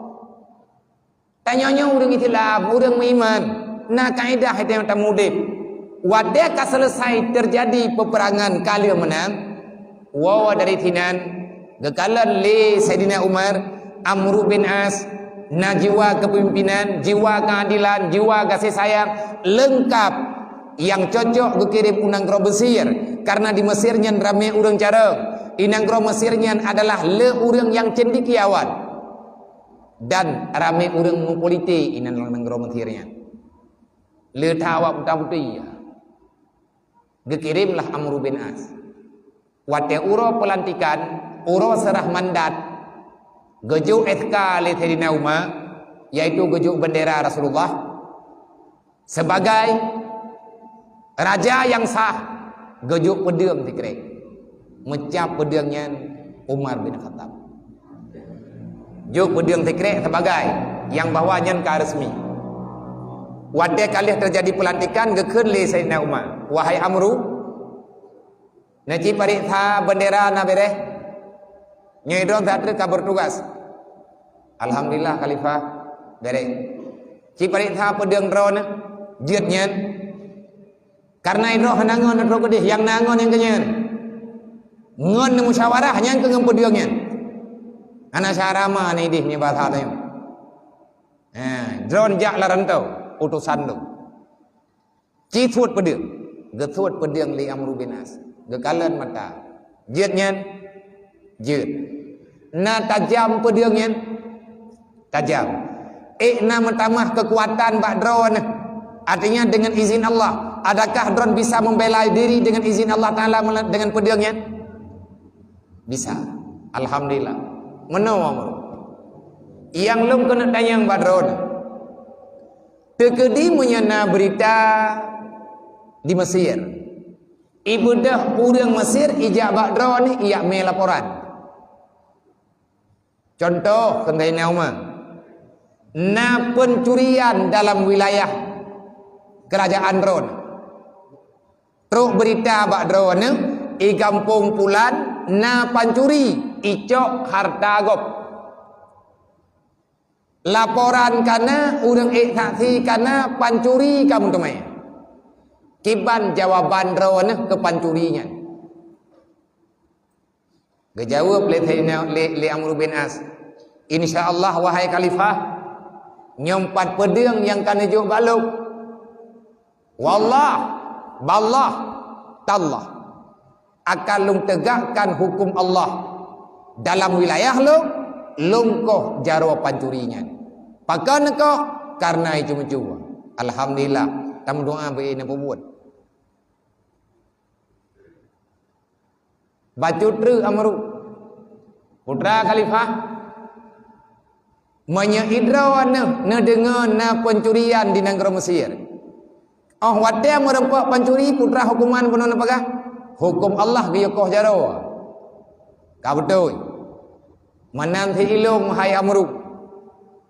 Tanyoe nyoe ureuëng Islam, ureuëng meuiman, na kaedah nyang tameudeb. Watée ka seuleusai teujadi peupeurangan ka lheueh meunang, woe dari sinan, geukalon lé Saidina Umar, Amru bin As, na jiwa keupeumimpinan, jiwa keuadilan, jiwa gaséh sayang, leungkab nyang cocok geukirém u nanggroe Mesir, karena di Mesir nyan ramé ureuëng carông. Di nanggroe Mesir nyan adalah le ureuëng nyang cendekiawan. Dan ramé ureuëng meupolitik inan lam nanggroe Mesir nyan. Le that awak buta-buti, ya. Geukirémlah Amru bin As. Watée uroe peulantikan, uroe seurah mandat, geujok S K lé Saidina Umar, yaitu geujok bendera Rasulullah. Sebagai raja nyang sah, geujok peudeueng sikrek. Meucab peudeueng nyan Umar bin Khattab. Jok peudeueng sikrek sebagai nyang bahwa nyan ka resmi. Watée ka lheueh teujadi peulantikan, geukheun lé Saidina Umar, "Wahai Amru, neuci pareksa bendera na bereh? Nyoe droe that ka bertugas." "Alhamdulillah, Khalifah, bereh." "Ci pareksa peudeueng droeneuh, jeuet nyan. Karena droe hana ngon neutroh keudeh, nyang na ngon nyang keunyan. Ngon neumusyawarah nyang keu ngon peudeueng nyan. Hana syara ma na ideh nibak that nyoe. Ha, droe jak lam rantau, utosan lôn." Ci suet peudeueng. Geusuet peudeueng lé Amru bin As. Geukalon mata. "Jeuet nyan?" "Jeuet." "Na tajam peudeueng nyan?" "Tajam." "Ék na meutamah keukuatan bak droeneuh, artinya dengan izin Allah. Adakah droeneuh bisa membela diri dengan izin Allah Taala mela-, dengan peudeueng nyan?" "Bisa." "Alhamdulillah." "Meunoe Amru. Nyang lôn keuneuk tanyong bak droeneuh. Teukeudi meunyoe na beurita di Mesir, ibeudôh ureuëng Mesir ijak bak droeneuh ijak mé laporan. Contoh, kheun Saidina Umar, na pencurian dalam wilayah kerajaan droeneuh. Trok beurita bak droeneuh, i gampông pulan na pancuri, icok hareuta gob. Laporan ka na, ureuëng ék saksi ka na, pancuri ka meuteumé. Kiban jawaban droeneuh keu pancuri nyan?" Geujaweueb lé Saidina, lé, lé Amru bin As, "Insya Allah, wahai Khalifah, nyoe pat peudeueng nyang ka neujok bak lôn. Wallah, ballah, tallah, akan lôn tegakkan huköm Allah dalam wilayah lôn, lôn koh jaroe pancuri nyan." "Pakon neukoh?" "Kareuna icu-micu." "Alhamdulillah, tameudoá beu neupeubuet." Bacut treuk Amru, putra khalifah, meunyoe droeneuh neudeungoe na pencurian di nanggroe Mesir, óh watée meureumpok pancuri, putra huköman bunoe neupeugah, "Huköm Allah geuyue koh jaroe." Ka beutôi. Meunan si ilôn, hai Amru,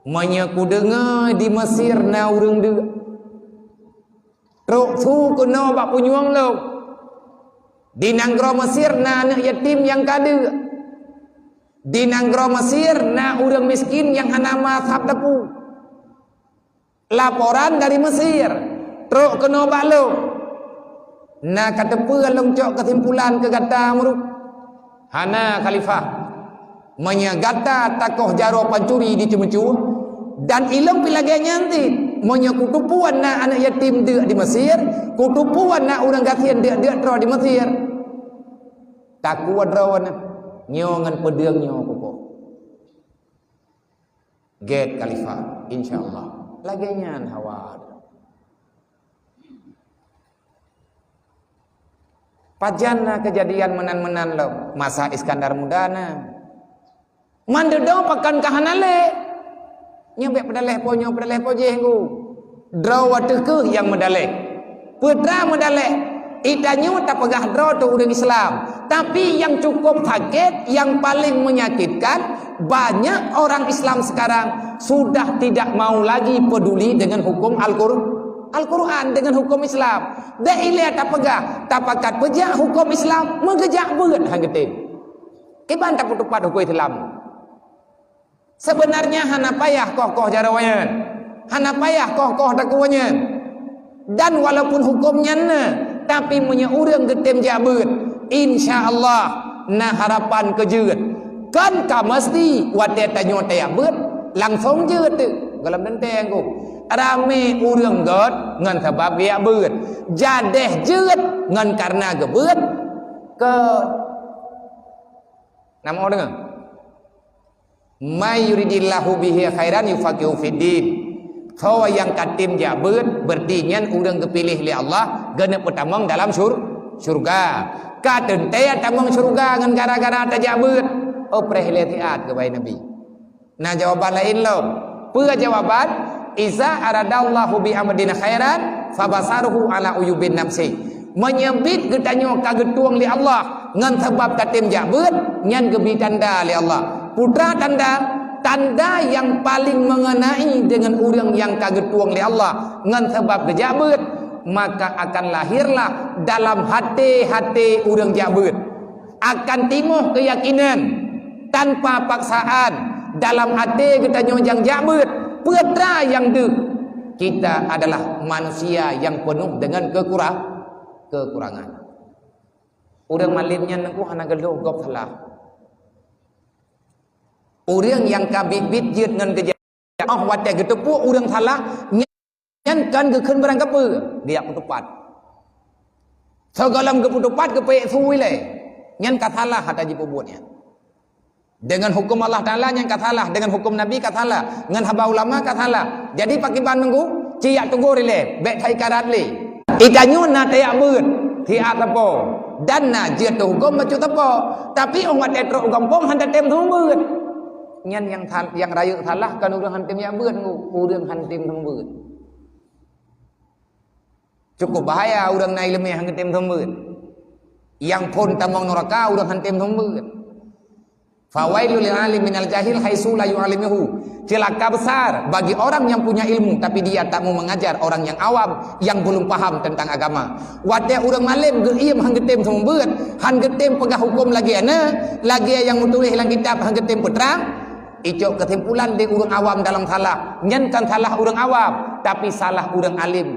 meunyoe kudeungoe di Mesir na ureuëng deuk, trok su keunoe bak punyueng lôn. Di nanggroe Mesir na aneuëk yatim nyang ka deuk. Di nanggroe Mesir na ureuëng miskin nyang hana meuasab dapu. Laporan dari Mesir trok keunoe bak lôn. Na ka teupeue lôn cok keusimpulan keu gata meuruk? Hana, Khalifah. Meunyoe gata takoh jaroe pancuri di ceumeucue, dan ilôn pih lagée nyan cit, meunyoe kuteupue na aneuëk yatim deuk di Mesir, kuteupue na ureuëng gasien deuk-deuk droe di Mesir, takue droeneuh nyoe ngon peudeueng nyoe kukoh. Gét, Khalifah, insya Allah. Lagée nyan hawa. Pajan na keujadian meunan-meunan lom masa Iskandar Muda na. Mandum pakon ka hana lé. Nyoe bék peudaleh po nyoe, peudaleh po jéh nggu. Droe wateuh keuh nyang meudaleh. Peue teuma meudaleh? Geutanyoe tapeugah droe teuh ureuëng Islam, tapi nyang cukup sakét, nyang paléng menyakitkan, banyak orang Islam sekarang sudah tidak mau lagi peduli dengan hukum Al-Qur-, Al-Quran, dengan hukum Islam. Bék ilée tapeugah, tapakat peujak hukum Islam, meugeujak beuet han geutem. Kiban tapeutupat hukum Islam. Sebenarnya hana payah koh-koh jaroe nyan. Hana payah koh-koh takue nyan. Dan walaupun huköm nyan na, tapi meunyoe ureuëng geutem jak beuet, insya Allah na harapan keu jeuet. Kon ka meusti watée tanyoe tajak beuet, langsong jeuet teuk. Gohlom teuntée ku. Ramé ureuëng göt ngon sabab geujak beuet. Jadeh jeuet ngon kareuna geubeuet, göt. Na mo deungoe? "May yuridillahu bihi khairan yufaqihu fiddin." Soe nyang ka tem jak beuet, berarti nyan ureuëng geupiléh lé Allah, geuneuk peutamong dalam syur-, syurga. Ka teuntée tamong syurga ngon gara-gara tajak beuet. Oh, preh lé siat keubai Nabi. Na jawaban laén lom. Peue jawaban? "Iza aradallahu bi abdin khairan, fabasaruhu ala uyubin nafsi." Meunyoe biet geutanyoe ka geutueng lé Allah ngon sabab tatem jak beuet, nyan geubri tanda lé Allah. Peue tanda? Tanda nyang paleng meungeunai deungon ureuëng nyang ka geutueng lé Allah ngon sabab geujak beuet, maka akan lahirlah dalam até-até ureuëng jak beuet. Akan timoh keuyakinan tanpa paksaan dalam até geutanyoe nyang jak beuet, peue teuma nyang deuh. Kita adalah manusia yang penuh dengan kekurang-, kekurangan. Ureuëng malem nyan teungku hana geulhoh gob salah. Ureuëng nyang ka biet-biet jeuet ngon keujah, oh watée geuteupeue ureuëng salah, nyan kan geukheun barang kapeue, geujak peutupat. Sigohlom geupeutupat geupeuék su ilée, nyan ka salah ata jipeubuet nyan. Deungon huköm Allah Taala nyan ka salah, deungon huköm Nabi ka salah, ngon haba ulama ka salah. Jadi pakriban teungku, ci jak teugor ilée, bék that ikarat lé. Geutanyoe na tajak beuet, siat sapo, dan na jeuet teuhuköm bacut sapo. Tapi óh watée trok u gampông han tatem seumeubeuet. Nyan nyang sa-, nyang rayeuk salah kon ureuëng han tem jak beuet, teungku, ureuëng han tem seumeubeuet. Cukup bahaya ureuëng na iéleumé han geutem seumeubeuet. Nyang phon tamong nuraka ureuëng han tem seumeubeuet. "Fawailul lil alim minal jahil haitsu la yu'allimuhu." Celaka besar bagi orang yang punya ilmu tapi dia tak mau mengajar orang yang awam yang belum paham tentang agama. Watée ureuëng malem geuiem han geutem seumeubeuet, han geutem peugah huköm lagée na, lagée nyang meutuléh lam kitab han geutem peutrang, icok keusimpulan lé ureuëng awam dalam salah. Nyan kan salah ureuëng awam, tapi salah ureuëng alem.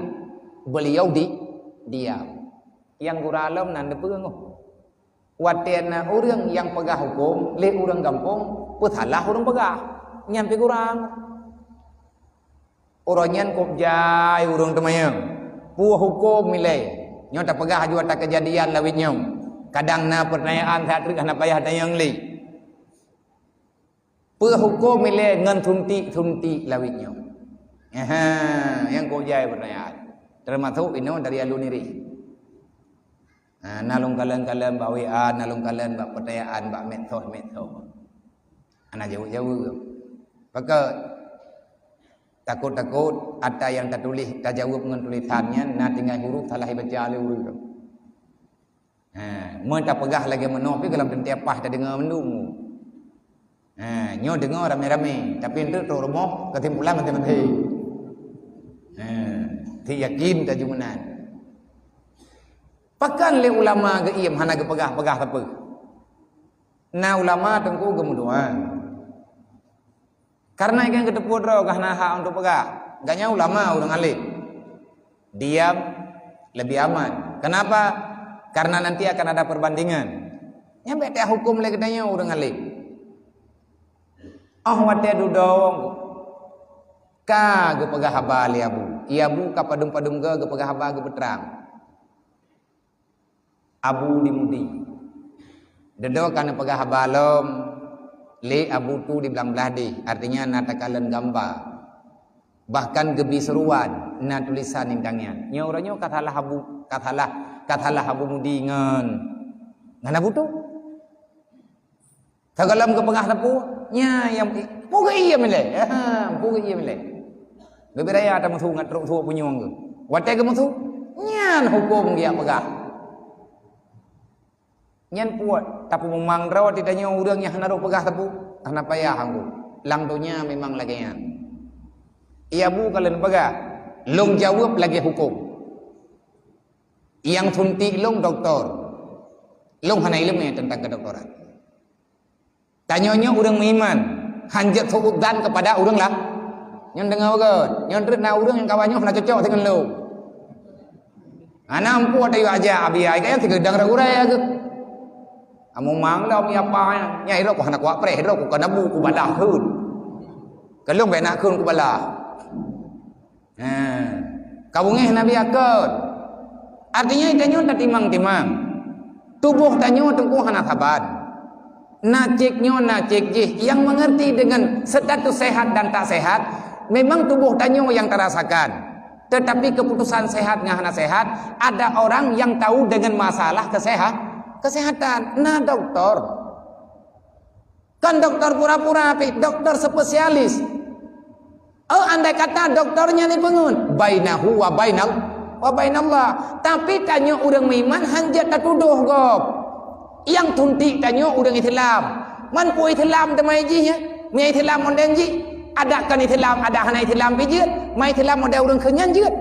Beliau di-, diam. Nyang gura lom nan teupeue ngôh. Watée na ureuëng nyang peugah huköm lé ureuëng gampông, peusalah ureuëng peugah. Nyan pih gura. Uroe nyan kôb jai ureuëng teumanyong, "Peue huköm ilée?" Nyoe tapeugah aju ata keujadian lawét nyoe. Kadang na peutanyaan that treuk hana payah tanyong lé. Peue huköm ilée ngon suntik-suntik lawét nyoe? Aha, nyang kôb jai peutanyaan. Teumasok inoe dari alun nirih. Ha, na lôn kalon-kalon bak W A, na lôn kalon bak peutanyaan bak medsos-medsos. Hana jaweueb-jaweueb. Pakon takot-takot ata nyang tatuléh, tajaweueb ngon tulésan nyan na tinggai huruf salah ibaca lé ureuëng. Ha, meunyoe tapeugah lagée meunoe pih gohlom teuntée paih tadeungoe mandum. Ha, nyoe deungoe ramé-ramé, tapi eunteuk trok rumoh keusimpulan maté-maté. Ha, si yakin tajak meunan. Pakon lé ulama geuiem hana geupeugah-peugah sapeue? Na ulama teungku geumeudoa. Karena nyang geuteupeue droe gah na hak untuk peugah. Gobnyan ulama ureuëng alim. Diam lebih aman. Kenapa? Karena nanti akan ada perbandingan. Nyan bék tahuköm lé geutanyoe ureuëng alim. Oh watée dudoe ka geupeugah haba lé Abu. Abu ka padum-padum goe geupeugah haba geupeutrang. Abu di Mudi. Dudoe ka neupeugah haba lom lé Abu tu di blang blah deh, artinya na takalon gamba. Bahkan geubi seuruan na tulisan nibak tangan. Nyoe uroe nyoe ka salah Abu, ka salah, ka salah Abu Mudi ngon, ngon Abu tu. Sigohlom geupeugah teupeu, nya nyang pu geuiem ilée. Ha, pu geuiem ilée. Leubeh raya tameusu ngat trok suok punyueng geuh. Watée geumeusu, nyan huköm geujak peugah. Nyan puet, tapeumumang droe di tanyoe ureuëng nyang hana rôh peugah teupeu, hana payah anggô. Lam donya memang lagée nyan. Iya bu ka lôn peugah, lôn jaweueb lagée huköm. Nyang suntik lôn doktor. Lôn hana iéleumé teuntang keudoktoran. Tanyoe nyoe ureuëng meuiman, hanjeuet su'udzan keupada ureuëng lah. Nyoe deungoe beugét, nyoe treuk na ureuëng nyang kawan nyoe hana cocok singon lôn. Hana ampu ata yue ajak abi ai kaya sigeudang ragu-ragu geuh. Amu mang lom ya pa nya, iro ku hana kuat preh, iro ku kana bu ku balah kheun. Kalon bèk nak kheun ku balah. Ha, ka beungéh Nabi akon. Artinya, tanyoe tatimang-timang. Tuboh tanyoe teungku hana saban. Na cék nyoe, na cék jih. Yang mengerti dengan status sehat dan tak sehat, memang tuboh tanyoe yang tarasakan. Tetapi keputusan sehat ngon hana sehat, ada orang yang tahu dengan masalah kesehat, kesehatan. Na doktor. Kan doktor pura-pura, tapi doktor spesialis. Oh, andai kata doktornya ni pengun, bainahu wa bainal, wa bainallah. Tapi tanyoe ureuëng meuiman hanjeuet tatudoh gob. Nyang tuntik tanyoe ureuëng Islam. Man peue Islam teuma jih nyan? Meunyo Islam ondeng jih, adak kon Islam, adak hana Islam pih jeuet. Man Islam ondeng ureuëng kheun nyan jeuet.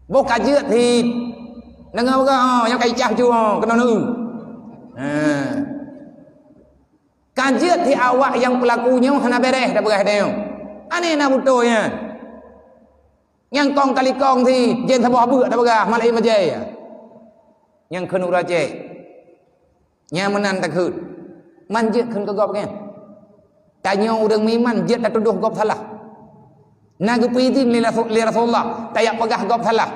Boh ka jeuet cit. Deungoe beugét, oh, nyang ka icah cuy, oh, keunoe neu. Ha. Ka jeuet cit awak nyang peulaku nyoe hana bèrèh tapeugah tanyoe. Aneh na beutôi nyan. Nyang kong kali kong cit, jén saboh beuk tapeugah, malah imajai. Nyang kheun ureuëng Aceh. Nyang meunan takheun. Man jeuet kheun keu gob nyan. Tanyoe ureuëng meuiman jeuet tatudoh gob salah. Na geupeuidhin lé Rasul-, lé Rasulullah, tajak peugah gob salah.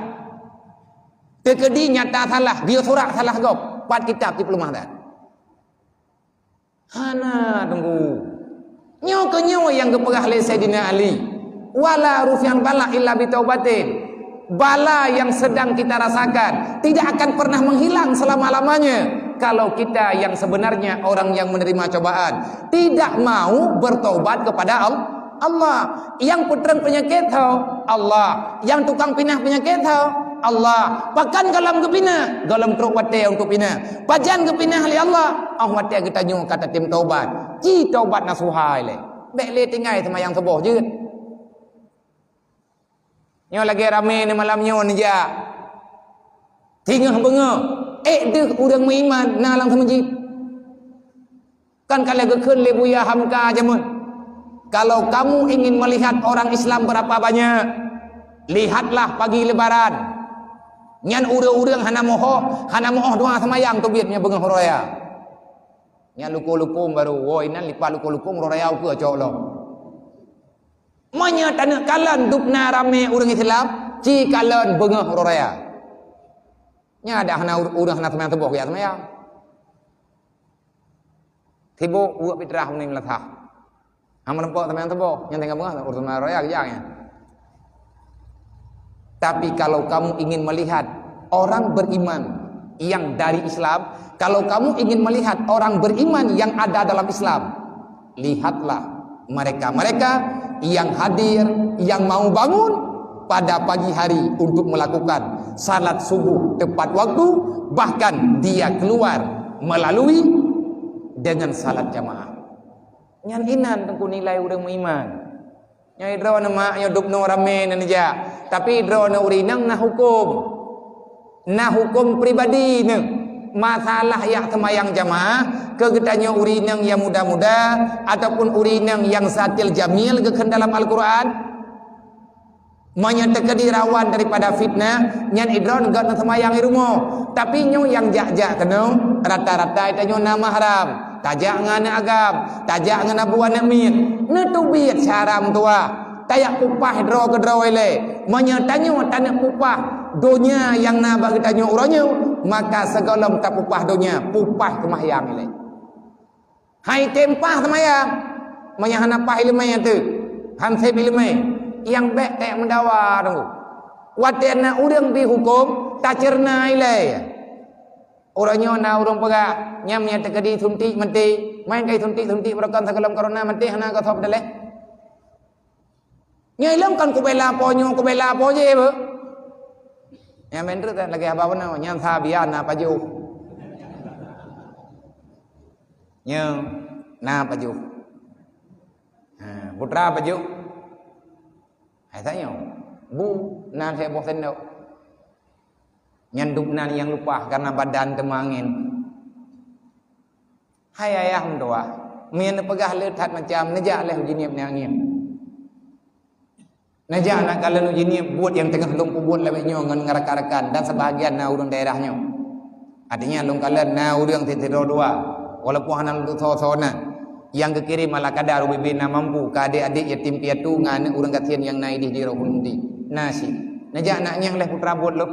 Teukeudi nyata salah, geuyue surat salah gob, pat kitab dipeuleumah that. Hana teungku. Nyoe keuh nyoe nyang geupeugah lé Saidina Ali, "Wala rufi'al bala illa bitaubatin." Bala yang sedang kita rasakan tidak akan pernah menghilang selama-lamanya kalau kita yang sebenarnya orang yang menerima cobaan tidak mau bertobat kepada Al-, Allah. Nyang peutrang peunyakét ho Allah. Nyang tukang pinah peunyakét ho Allah. Pakon gohlom geupinah? Gohlom trok watée untuk pinah. Pajan geupinah lé Allah? Oh watée geutanyoe ka tatem taubat. Ci taubat nasuha ilée. Bék lé tinggai seumayang suboh jeuet. Nyoe lagée ramé neumalam nyoe neujak. Singoh beungoh, ék deuh ureuëng meuiman na lam seumeujid. Kan ka lheueh geukheun lé Buya Hamka jameun, "Kalau kamu ingin melihat orang Islam berapa banyak, lihatlah pagi Lebaran." Nyan ureuëng-ureuëng hana mohoh, hana mohoh dua seumayang teubiet nyan beungoh uroe raya. Nyan lukong-lukong barô, woe inan lipat lukong-lukong uroe raya ukeue cok lom. Meunyoe taneuk kalon dubna ramé ureuëng Islam, ci kalon beungoh uroe raya. Nyan adak hana ur-, ureuëng hana seumayang suboh geujak seumayang. Sibok uek pitrah meunyoe meulasah. Hana meurumpok seumayang suboh, nyan tinggai beungoh ureuëng seumayang uroe raya geujak nyan. Tapi kalau kamu ingin melihat orang beriman yang dari Islam, kalau kamu ingin melihat orang beriman yang ada dalam Islam, lihatlah mereka-mereka yang hadir, yang mau bangun pada pagi hari untuk melakukan salat subuh tepat waktu, bahkan dia keluar melalui dengan salat jamaah. Nyan inan teungku nilai ureuëng meuiman. Nyoe droeneuh mak, nyoe dubnoe ramé neuneujak. Tapi droeneuh ureuëng inong na huköm. Na huköm pribadi neuh. Masalah yak seumayang jamaah, keu geutanyoe ureueng inong nyang muda-muda ataupun ureueng inong nyang satil jamil geukheun dalam Al-Qur'an. Meunyoe teukeudi rawan daripada fitnah, nyan idroe gét neuseumayang i rumoh. Tapi nyoe nyang jak-jak keunoe, rata-rata tanyoe na mahram. Tajak ngon aneuk agam, tajak ngon abu aneuk miet. Neuteubiet syara meutuwah. Tajak pupah droe keudroe ilée. Meunyoe tanyoe taneuk pupah donya nyang na bak geutanyoe uroe nyoe, maka sigohlom tapupah donya, pupah seumayang ilée. Hai tem pah seumayang. Meunyoe hana pah ileumé teuh, han sép ileumé, nyang bék tajak meudawa teungku. Watée na ureueng bri huköm, taceureuena ilée. Uroe nyoe na ureueng peugah, nyan meunyoe teukeudi suntik maté, meunan ka suntik-suntik beurokon sigohlom corona maté hana gosob daleh. Nyoe ilong kon kubela po nyoe, kubela po jih beuh. Nyang meuntreuk lagée haba bunoe, nyan sabian na pajoh. Nyoe na pajoh. Ha, putra pajoh. Hai tanyoe, bu na lhée boh sendok. Nyan dub nan nyang lupah karena badan teuma angén. Hai ayah meutuwah, meunyoe neupeugah le that macam, neujak lé u Jeunieb nyan angén. Neujak na kalon u Jeunieb buet nyang teungoh lôn peubuet lagée nyoe ngon rakan-rakan dan seubahagian na ureuëng daerah nyoe. Artinya lôn kalon na ureuëng sidroe dua, walaupun hana lôn tusoe-soe na, nyang geukirém ala kadar ubé-bé na mampu keu adék-adék yatim piatu ngon aneuëk ureuëng gasien nyang na idéh di Rohul Mudi. Na cit. Neujak na nyang lé putra buet lôn.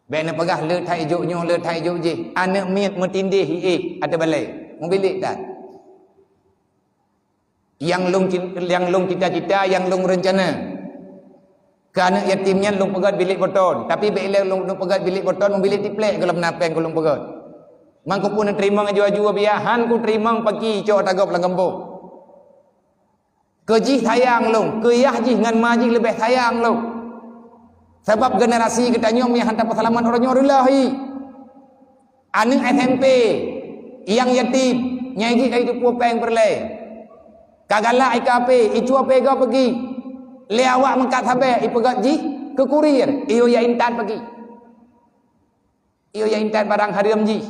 Bék neupeugah le that ijok nyoe, le that ijok jih. Aneuëk miet meutindéh hi éh ateueh balée. Mubilék that. Nyang lôn cin-, nyang lôn cita-cita, nyang lôn reuncana. Keu aneuëk yatim nyan lôn peugét bilék boton, tapi bék ilée lôn, lôn peugét bilék boton, mubilék tiplek gohlom na péng keu lôn peugét. Mangkupun neuteurimong aju-aju biya, han kuteurimong paki cok tagôb lam gampông. Keu jih sayang lôn, keu yah jih ngon ma jih leubeh sayang lôn. Sabab generasi geutanyoe nyang han tapeuseulamat uroe nyoe reuloh hi. Aneuëk S M P nyang yatim, nyang jih ka jiteupeue péng peureulée. Ka galak i kafé, i cue péng gob peugi. Lé awak meukat sabe ipeugét jih keu kurir, iyue ya intat peugi. Iyue ya intat barang hareuem jih.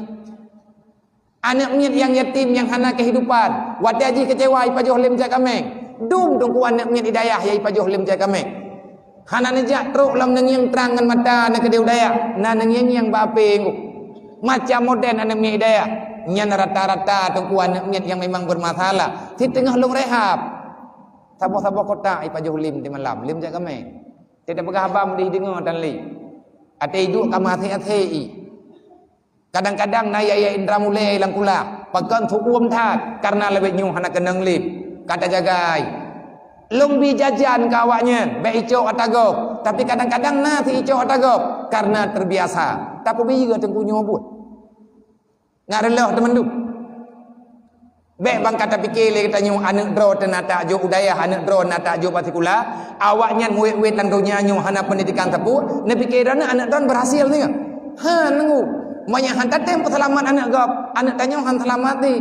Aneuëk miet nyang yatim nyang hana keuhidupan, watée jih keucewa ipajoh lé meucak kaméng. Dum teungku aneuëk miet di dayah ya ipajoh lé meucak kaméng. Hana neujak trok lam neungieng trang ngon mata neukeudeh u dayah, na neungieng nyang bak apé ngok. Macam moden aneuëk miet di dayah, nyan rata-rata teungku aneuëk miet nyang memang bermasalah. Siteungoh lôn rehab. Saboh-saboh kotak ipajoh lé meuti malam, lé meucak kaméng. Teupeugah haba meudeh deungoe tan lé. Até iduek ka meuasé-asé i. Kadang-kadang na yaya indra mulai lam kulah, pakon suuem that karena leubeh nyoe hana keunong lé. Ka tajagai. Lôn bi jajan keu awaknyan, bék icok ata gob, tapi kadang-kadang na si icok ata gob karena terbiasa. Tapi biyeu teungku nyoe buet. Ngat reuloh teumandum. Bék bang ka tapike lé geutanyoe aneuëk droe teuh na tajok u dayah, aneuëk droe na tajok bak sikula, awaknyan muet-muet lam donya nyoe hana peundidikan sapeue, neupike droeneueh aneuëk droen berhasil nyoe. Ha, nunggu. Meunyoe han tatem peuseulamat aneuëk gob, aneuëk tanyoe han seulamat di.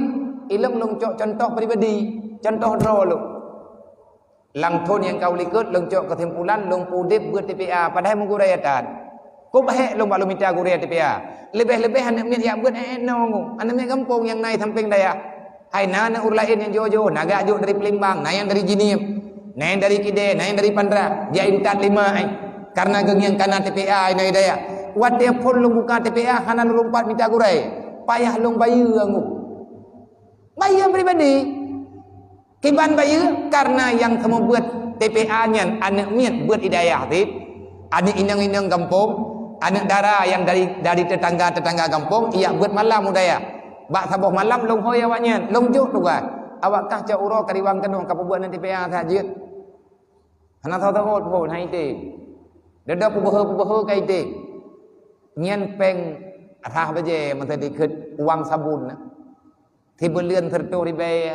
Ilong lôn cok contoh pribadi, contoh droe lôn. Lam thon nyang ka u likot, lôn cok keusimpulan, lôn peudeb beuet T P A, padahai meugurée that. Kok bahek lôn bak lôn mita gurée T P A. Leubeh-leubeh aneuëk miet jak beuet ék-ék nong, aneuëk miet gampông nyang na i sampéng dayah. Hai na aneuëk ureuëng laén nyang jok-jok, na gak jok dari Palembang, na nyang dari Jeunieb, na nyang dari Kidé, na nyang dari Pantra, jak intat lima ai. Karena geungieng kana T P A inoe dayah. Watée phon lôn buka T P A hana lôn lumpat mita gurée. Payah lôn bayeue anggô. Bayeue pribadi. Kiban bayeue, karena nyang seumeubeuet T P A nyan aneuëk miet beuet i dayah cit, aneuëk inong-inong gampông, aneuëk dara nyang dari, dari tetangga-tetangga gampông, ijak beuet malam u dayah. Bak saboh malam lôn hôi awaknyan, lôn jok tugaih. Awak kah cok uroe ka riwang keunoe ka peubeuet aneuëk T P A that jeuet. Hana soe-soe phon, hai item. Deundoe peubeuhe-peubeuhe ka item. Nyan péng rhah bajée masa dikeue uang sabon na. Sibuleuen siratoh ribée,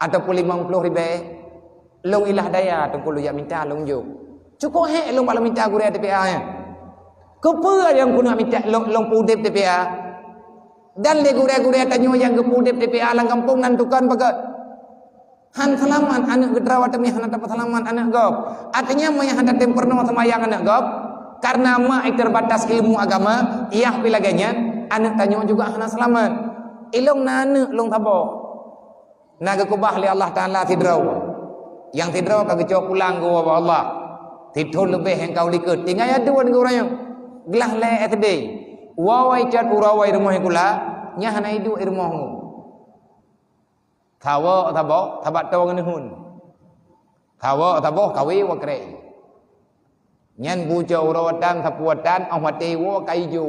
ataupun limong ploh ribée, lôn ilah daya teungku lôn jak mita lôn jok. Cukôp hék lôn bak lôn mita gurée T P A nyan. Keupeue nyang keuneuk mita lôn, lôn peudeb T P A? Dan lé gurée-gurée tanyoe nyang geupeudeb T P A lam gampông nan tukon pakat. Han seulamat aneuëk geutrawa teumé hana tapeuseulamat aneuëk gob. Artinya meunyoe hana tem peurunoe seumayang aneuëk gob, Karena mak terbatas ilmu agama, yah pi lagée nyan, aneuk tanyoe juga hana seulamat. Ilong na aneuk lôn saboh. Na geukeubah lé Allah Taala sidroe. Nyang sidroe ka geucok pulang geuwoe bak Allah. Sithon leubeh nyang ka u likot. Tinggai aduen geuh uroe nyoe. Glah lé S D. Woe cot uroe woe rumoh sikula, nyan hana iduek i rumoh ngon. Sawoe saboh, sabak toe ngon neuen. Sawoe saboh kawe wakrek. Nyan bucok uroe tan, sapeue tan, óh watée woe ka ijo.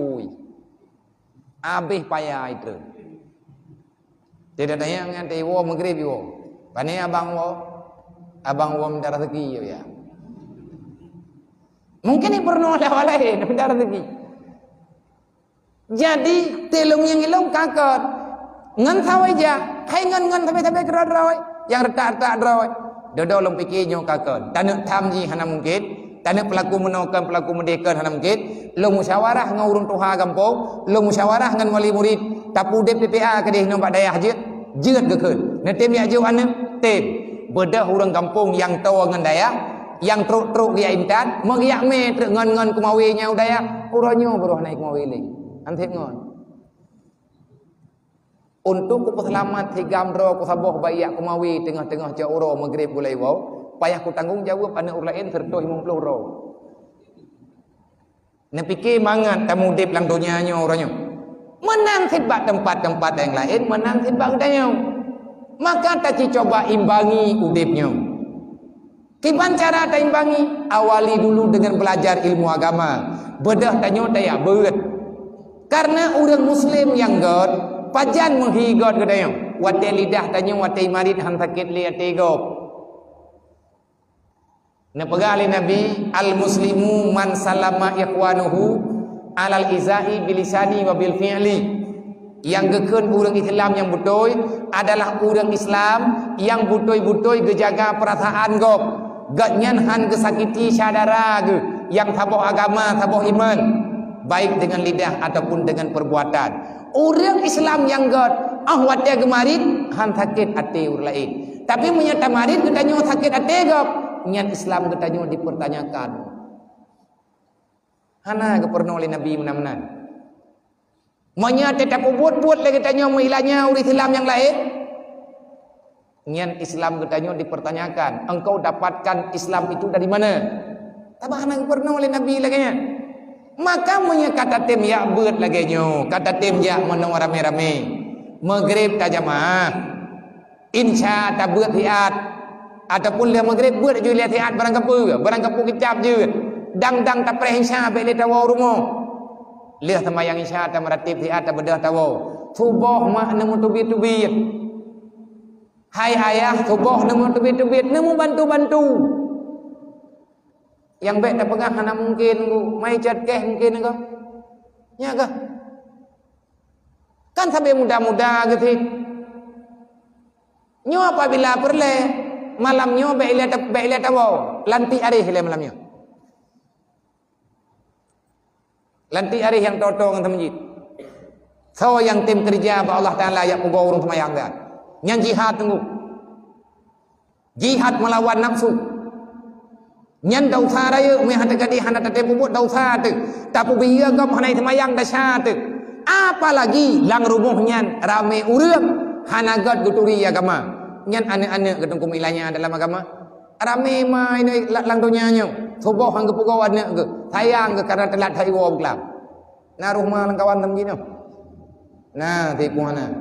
Abéh paya itreun. Tidak tanya ngan teuwoe Maghrib iwoe. Pane abang woe? Abang woe minta rezeki ya. Mungkin ipeureunoe lé awak laén minta rezeki. Jadi, tilong nyang ilong kakot. Ngon saweue jak, hai ngon, ngon sabe-sabe keudroe-droe, nyang retak-retak droe. Dodo lôn pike nyoe kakot. Taneuk tham jih hana mungkin. Taneuk peulaku meunoe kon, peulaku meudeh kon hana mungkin. Lôn musyawarah ngon ureuëng tuha gampông, lôn musyawarah ngon wali murid. Tapeudeb P P A keudeh nyoe bak dayah jeuet, jeuet geukheun. Neutem jak jok aneuk, tem. Beudôh ureuëng gampông nyang toe ngon dayah, nyang trok-trok geujak intat, meugeujak mé treuk ngon-ngon keumawe nyang u dayah, uroe nyoe baroe hana keumawe lé. Hantom ngon. Untuk kupeuseulamat sigam droe kusaboh bak jak keumawe teungoh-teungoh cot uroe Maghrib gulai woe, payah kutanggong jaweueb aneuk ureuëng laén seratus lima puluh droe. Neupike mangat tameudeb lam donya nyoe uroe nyoe. Meunan cit bak teumpat-teumpat nyang laén, meunan cit bak geutanyoe. Maka taci cuba imbangi udeb nyoe. Kiban cara taimbangi? Awali dulu dengan belajar ilmu agama. Beudôh tanyoe tajak beuet. Karena ureuëng muslim nyang gét, pajan meuhi gét geutanyoe. Watée lidah tanyoe watée marit han sakét lé até gob. Neupeugah lé Nabi, "Al-muslimu man salama ikhwanuhu alal izai bilisani wa bil fi'li." Nyang geukheun ureuëng Islam nyang beutôi adalah ureuëng Islam nyang beutôi-beutôi geujaga peurasaan gob. Gobnyan han geusakiti syedara geuh nyang saboh agama, saboh iman, baik dengan lidah ataupun dengan perbuatan. Ureuëng Islam nyang gét, óh watée geumarit, han sakét até ureuëng laén. Tapi meunyoe tamarit geutanyoe sakét até gob, nyan Islam geutanyoe dipertanyakan. Hana geupeureunoe lé Nabi meunan-meunan. Meunyoe teutab buet-buet lé geutanyoe meuilanya ureuëng Islam nyang laén, nyan Islam geutanyoe dipertanyakan, "Engkau dapatkan Islam itu dari mana?" Tabah hana geupeureunoe lé Nabi lagée nyan. Maka meunyoe ka tatem jak beuet lagée nyoe, ka tatem jak meunoe ramé-ramé, Maghrib tajamaah, Insya tabeuet siat, ataupun lheueh Maghrib beuet ju lheueh siat barang kapeue, barang kapeue keucap jeuet. Dang-dang tapreh Insya bék lé tawoe rumoh. Lheueh seumayang Insya tameuratéb siat tabeudôh tawoe. Suboh mak neumeuteubiet-teubiet. Hai ayah, suboh neumeuteubiet-teubiet, neumeubantu-bantu. Nyang bék tapeugah hana mungken, Bu. Mai cat keh mungken kah? Nya kah? Kan sabe muda-muda geusit. Nyoe apabila peureulée, malam nyoe bék ilée ta-, bék ilée tawoe, lantik aréh ilée malam nyoe. Lantik aréh nyang toe-toe ngon teumeujit. Soe nyang tem keureuja bak Allah Taala jak peugoe ureuëng seumayang nyan? Nyan jihad teungku. Jihad meulawan nafsu. Nyan desya rayeuk, meuhana teugadeh hana tatem peubuet desya teuh. Tapeubiyeu gob hana seumayang desya teuh. Apalagi lam rumoh nyan ramé ureuëng hana gét geuturi agama. Nyan aneuëk-aneuëk geuteungku meuilanya dalam agama. Ramé ma inoe la-, lam donya nyoe. Suboh han geupeugoe aneuëk geuh. Sayang geuh karena teulat that iwoe beukelam. Na roh ma lam kawan tam jinoe. Na tipu hana.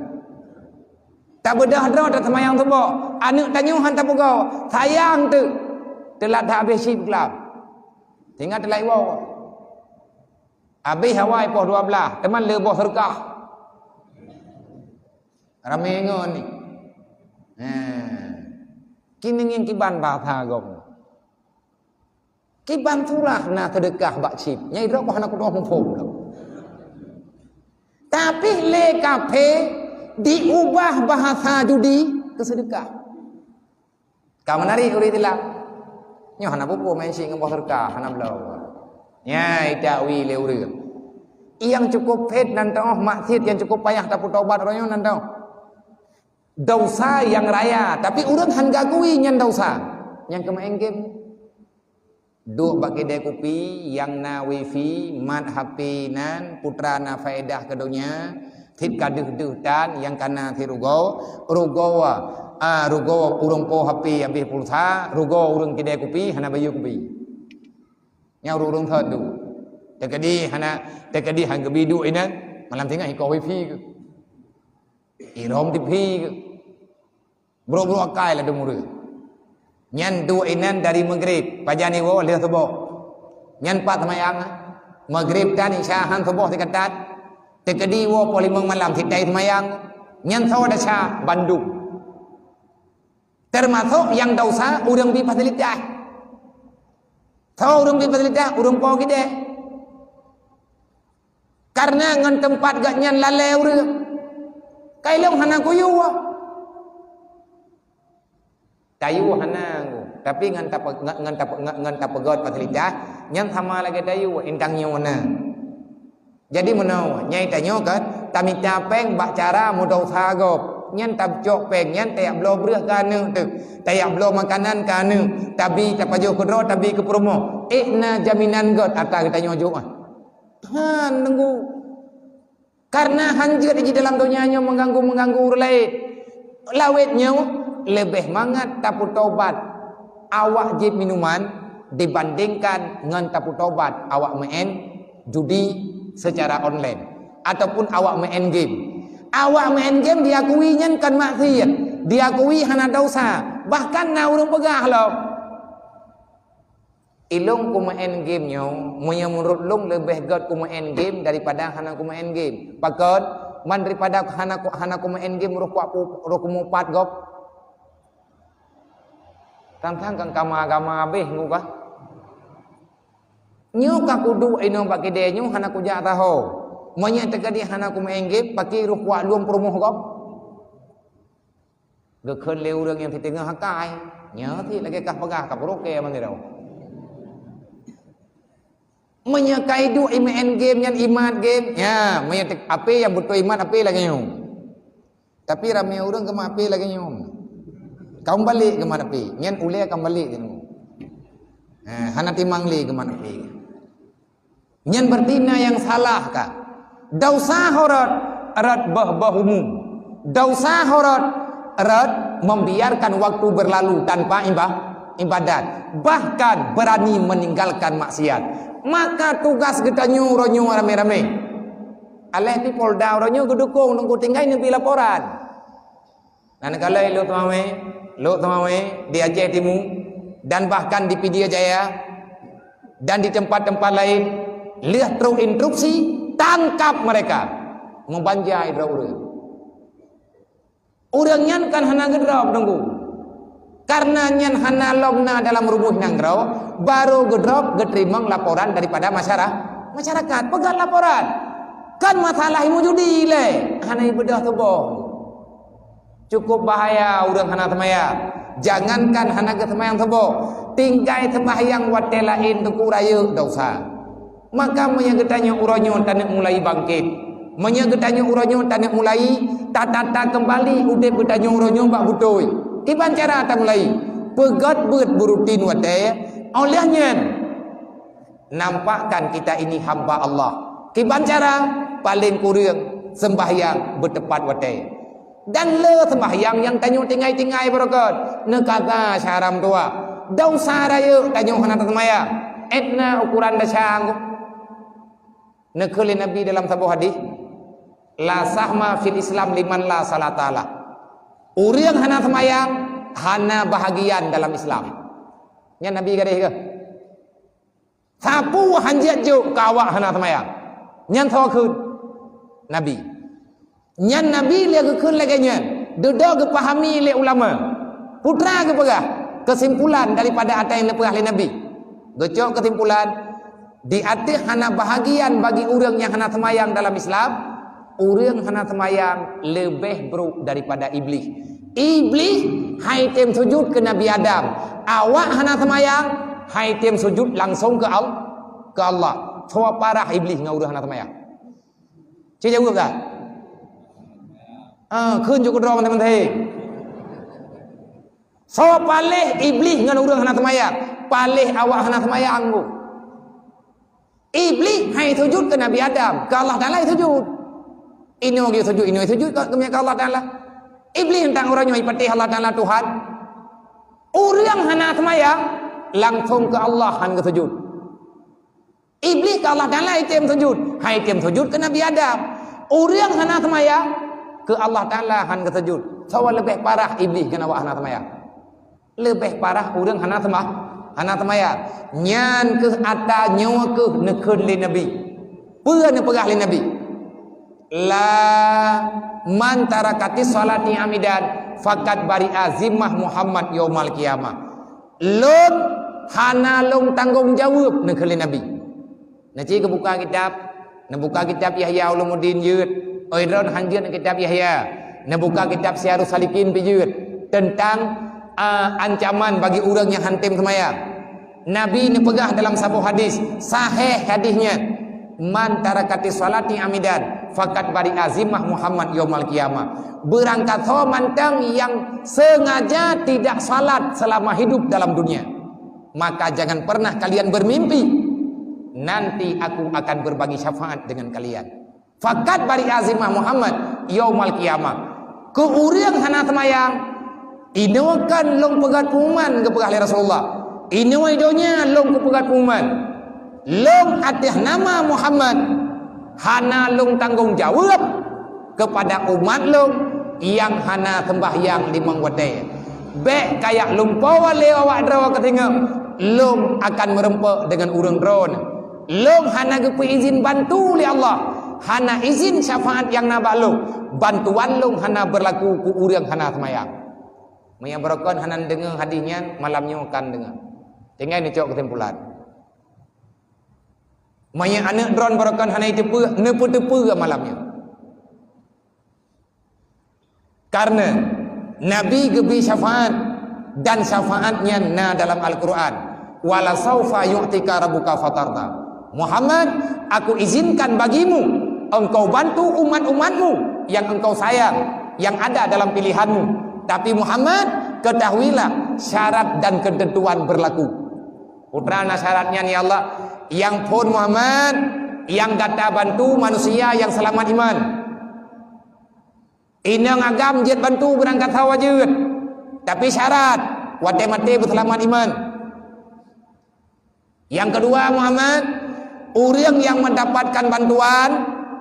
Tabeudôh droe taseumayang suboh, aneuëk tanyoe han tapeugoe, sayang teuk. Teulat that habéh cit glam. Sehingga teulat iwoe. Habéh awai poh dua blaih, teuma le boh seureukah. Ramé ngon ni. Nah. Keuneuk ngieng kiban bahasa gob. Kiban surah na seudeukah bak cit. Nyang droe hana kudoh muphom lom. Tapi lé kafé diubah bahasa judi keu seudeukah. Ka meunari ureuëng Islam. Nyoe hana buku main cit ngon boh seudeukah, hana bloe. Nyai tawi lé ureuëng. Nyang cukup phét nan teuh, maksiet nyang cukup payah tapeutobat uroe nyoe nan teuh. Desya nyang raya, tapi ureuëng han gagui nyan desya. Nyang keumaén game. Duek bak kidai kupi nyang na wifi, mat H P nan, putra na faedah keu donya, cit ka deuh-deuh tan nyang kana cit rugoe, rugoe, a, rugoe ureuëng po H P habéh pulsa, rugoe ureuëng kidai kupi hana bayeue kupi. Nyan ureuëng-ureuëng thon tu. Teukeudi hana, teukeudi han geubi duek inan, malam singoh ikoh wifi keuh. Irhom T V keuh. Brok-brok akai ladôm ureuëng. Nyan duek inan dari Maghrib, pajan iwoe lheueh suboh. Nyan pat seumayang. Maghrib tan Isya han suboh sikatat. Teukeudi woe poh limong malam sidai seumayang. Nyan soe desya bandum. Teumasok nyang desya ureuëng bi fasilitas. Soe ureuëng bi fasilitas? Ureuëng po kidai. Kareuna ngon teumpat gobnyan lalée ureuëng. Kai lôn hana kuyue. Tayue hana, tapi ngon tape-, ngon, ngon tape-, ngon, ngon tapeugét fasilitas, nyan sama lagée tayue, intang nyoe na. Jadi meunoe, nyai tanyoe kan, tamita péng bak cara meudesya gob. Nyan tacok péng nyan tayak bloe breueh keu aneuëk teuh, tayak bloe makanan keu aneuëk, tabi tapajoh keudroe, tabi keu peurumoh. Ék na jaminan gét ata geutanyoe jok ah. Han, nunggu. Kareuna han jeuet jih dalam donya nyoe meuganggu-meuganggu ureuëng laén. Lawét nyoe leubeh mangat tapeutobat awak jieb minuman dibandingkan ngon tapeutobat awak meu'en judi secara online ataupun awak meu'en game. Awak meu'en game diakui nyan kon maksiat, diakui hana desya, bahkan na ureuëng peugah lom. Ilôn kumeu'en game nyoe, meunyoe meunurot lôn leubeh gét kumeu'en game daripada hana kumeu'en game. Pakon? Man daripada hana ku-, hana kumeu'en game roh kuat pu-, roh kumupat gob. Tang-tang kan kama agama habéh ngon kah. Nyoe ka kuduek inoe bak kidée nyoe hana kujak saho. Meunyoe teukeudi hana kumeu'en game, pakri roh kuat lôn peurumoh gob. Geukheun lé ureuëng nyang siteungoh akai, nyoe cit lagée kah peugah ka peuroke mandum. Meunyoe ka iduek imeu'en game nyan imat game, ya, meunyoe te-, api nyang beutôi imat api lagée nyoe. Tapi ramé ureuëng geumat api lagée nyoe. Kaum balek geumat api, nyan ulée kaum balek nyoe. Ha, hana timang lé geumat api. Nyan berarti na nyang salah ka. Desya ho rot, rot boh-boh umum. Desya ho rot, rot membiarkan waktu berlalu tanpa iba-, ibadat. Bahkan berani meninggalkan maksiat. Maka tugas geutanyoe uroe nyoe ramé-ramé. Aléh pi Polda uroe nyoe geudukong nunggu tinggai neubi laporan. Na neukalon Lhokseumawe, Lhokseumawe di Aceh Timu dan bahkan di Pidie Jaya dan di tempat-tempat lain, lheueh trok instruksi, tangkap mereka, meubanjai droe ureuëng. Ureuëng nyan kan hana geudrob nunggu. Kareuna nyan hana lom na dalam rumoh nanggroe, barô geudrob geuteurimong laporan daripada masyara-, masyarakat. Peugét laporan. Kan masalah ilmu judi lé, hana ibeudôh tuboh. Cukup bahaya ureuëng hana seumayang. Jangankan hana geuseumayang suboh, tinggai seumayang watée laén teungku rayeuk desya. Maka meunyoe geutanyoe uroe nyoe taneuk mulai bangkét, meunyoe geutanyoe uroe nyoe taneuk mulai tatata keumbali udeb geutanyoe uroe nyoe bak beutôi, kiban cara tamulai? Peugét beuet beurutin watée, óh lheueh nyan nampakkan kita ini hamba Allah. Kiban cara? Paleng kureueng seumbahyang beuteupat watée. Dan le seumbahyang nyang tanyoe tinggai-tinggai beureukat, neukaza syara meutuwah. Desya rayeuk tanyoe hana taseumayang. Étna ukuran desya. Neukheun lé Nabi dalam saboh hadis, "La sahma fil Islam liman la salata lah." Ureuëng hana seumayang hana bahagian dalam Islam. Nyan Nabi garéh keuh. Sapeue hanjeuet jok keu awak hana seumayang? Nyan soe kheun? Nabi. Nyan Nabi lé geukheun lagée nyan, dudoe geupahami lé ulama. Peue teuma geupeugah keusimpulan daripada ata nyang neupeugah lé Nabi? Geucok keusimpulan, di ateueh hana bahagian bagi ureuëng nyang hana seumayang dalam Islam, ureuëng hana seumayang leubeh brok daripada Iblih. Iblih hai tem sujut keu Nabi Adam. Awak hana seumayang, hai tem sujut langsong keu Al-, keu Allah. Soe parah Iblih ngon ureuëng hana seumayang? Cit jaweueb ka? Ah, kheun jukudroe mantong-mantong. Soe paléh Iblih ngon ureuëng hana seumayang? Paléh awak hana seumayang tu. Iblih han sujud keu Nabi Adam, keu Allah Taala sujud. Inoe geusujud, inoe sujud keu, keu Allah Taala. Iblih teuntang uroe nyoe ipatéh Allah Taala Tuhan. Ureuëng hana seumayang, langsong keu Allah han geusujud. Iblih keu Allah Taala item sujud, han item sujud keu Nabi Adam. Ureuëng hana seumayang, keu Allah Taala han geusujud. Soe leubeh parah, Iblih ngon awak hana seumayang? Leubeh parah ureuëng hana seumah, hana seumayang. Nyan kheueh ata nyoe kheueh neukheun lé Nabi. Peue neupeugah lé Nabi? La man tarakati sholati amidan faqad bari'a zimmah Muhammad yaumal qiyamah. Lôn hana lôn tanggong jaweueb, neukheun lé Nabi. Neuci geubuka kitab, neubuka kitab Yahya Ulumuddin jeuet. Oi droen han jeuet kitab Yahya. Neubuka kitab Siyarus Salikin pih jeuet teuntang, a, ancaman bagi ureuëng nyang han tem seumayang. Nabi neupeugah dalam saboh hadis, sahih hadis nyan, "Man tarakati sholati amidan faqad bari'a zimmah Muhammad yaumal qiyamah." Beurangkat soe mantong nyang sengaja tidak salat selama hidup dalam dunia, maka jangan pernah kalian bermimpi nanti aku akan berbagi syafaat dengan kalian. Faqad bari'a zimmah Muhammad yaumal qiyamah. Keu ureuëng hana seumayang, inoe kan lôn peugöt pengumuman geupeugah lé Rasulullah. Inoe donya lôn kupeugöt pengumuman. Lôn ateueh nama Muhammad hana lôn tanggong jaweueb keupada umat lôn nyang hana seumbahyang limong watée. Bék kajak lumpoe lé awak droe keu singoh, lôn akan meurumpok deungon ureuëng droeneuh. Lôn hana geupeuizin bantu lé Allah, hana izin syafaat nyang na bak lôn. Bantuan lôn hana beurlaku keu ureuëng hana seumayang. Meunyoe barokon hana deungoe hadis nyan, malam nyoe kan deungoe. Tinggai neucok keusimpulan. Meunyoe aneuëk droen barokon hana jiteupeue, neupeuteupeue malam nyoe. Karena Nabi geubri syafaat, dan syafaat nyan na dalam Al-Quran. "Wala saufa yu'tika rabbuka fatarda." Muhammad, aku izinkan bagimu engkau bantu umat-umatmu yang engkau sayang, yang ada dalam pilihanmu. Tapi Muhammad, ketahuilah syarat dan ketentuan berlaku. Putra na syarat nyan, ya Allah, nyang phon Muhammad, nyang gata bantu manusia nyang seulamat iman. Inong agam jeuet bantu beurangkat sawa jeuet. Tapi syarat, watée maté beuseulamat iman. Nyang keudua, Muhammad, ureuëng nyang mendapatkan bantuan,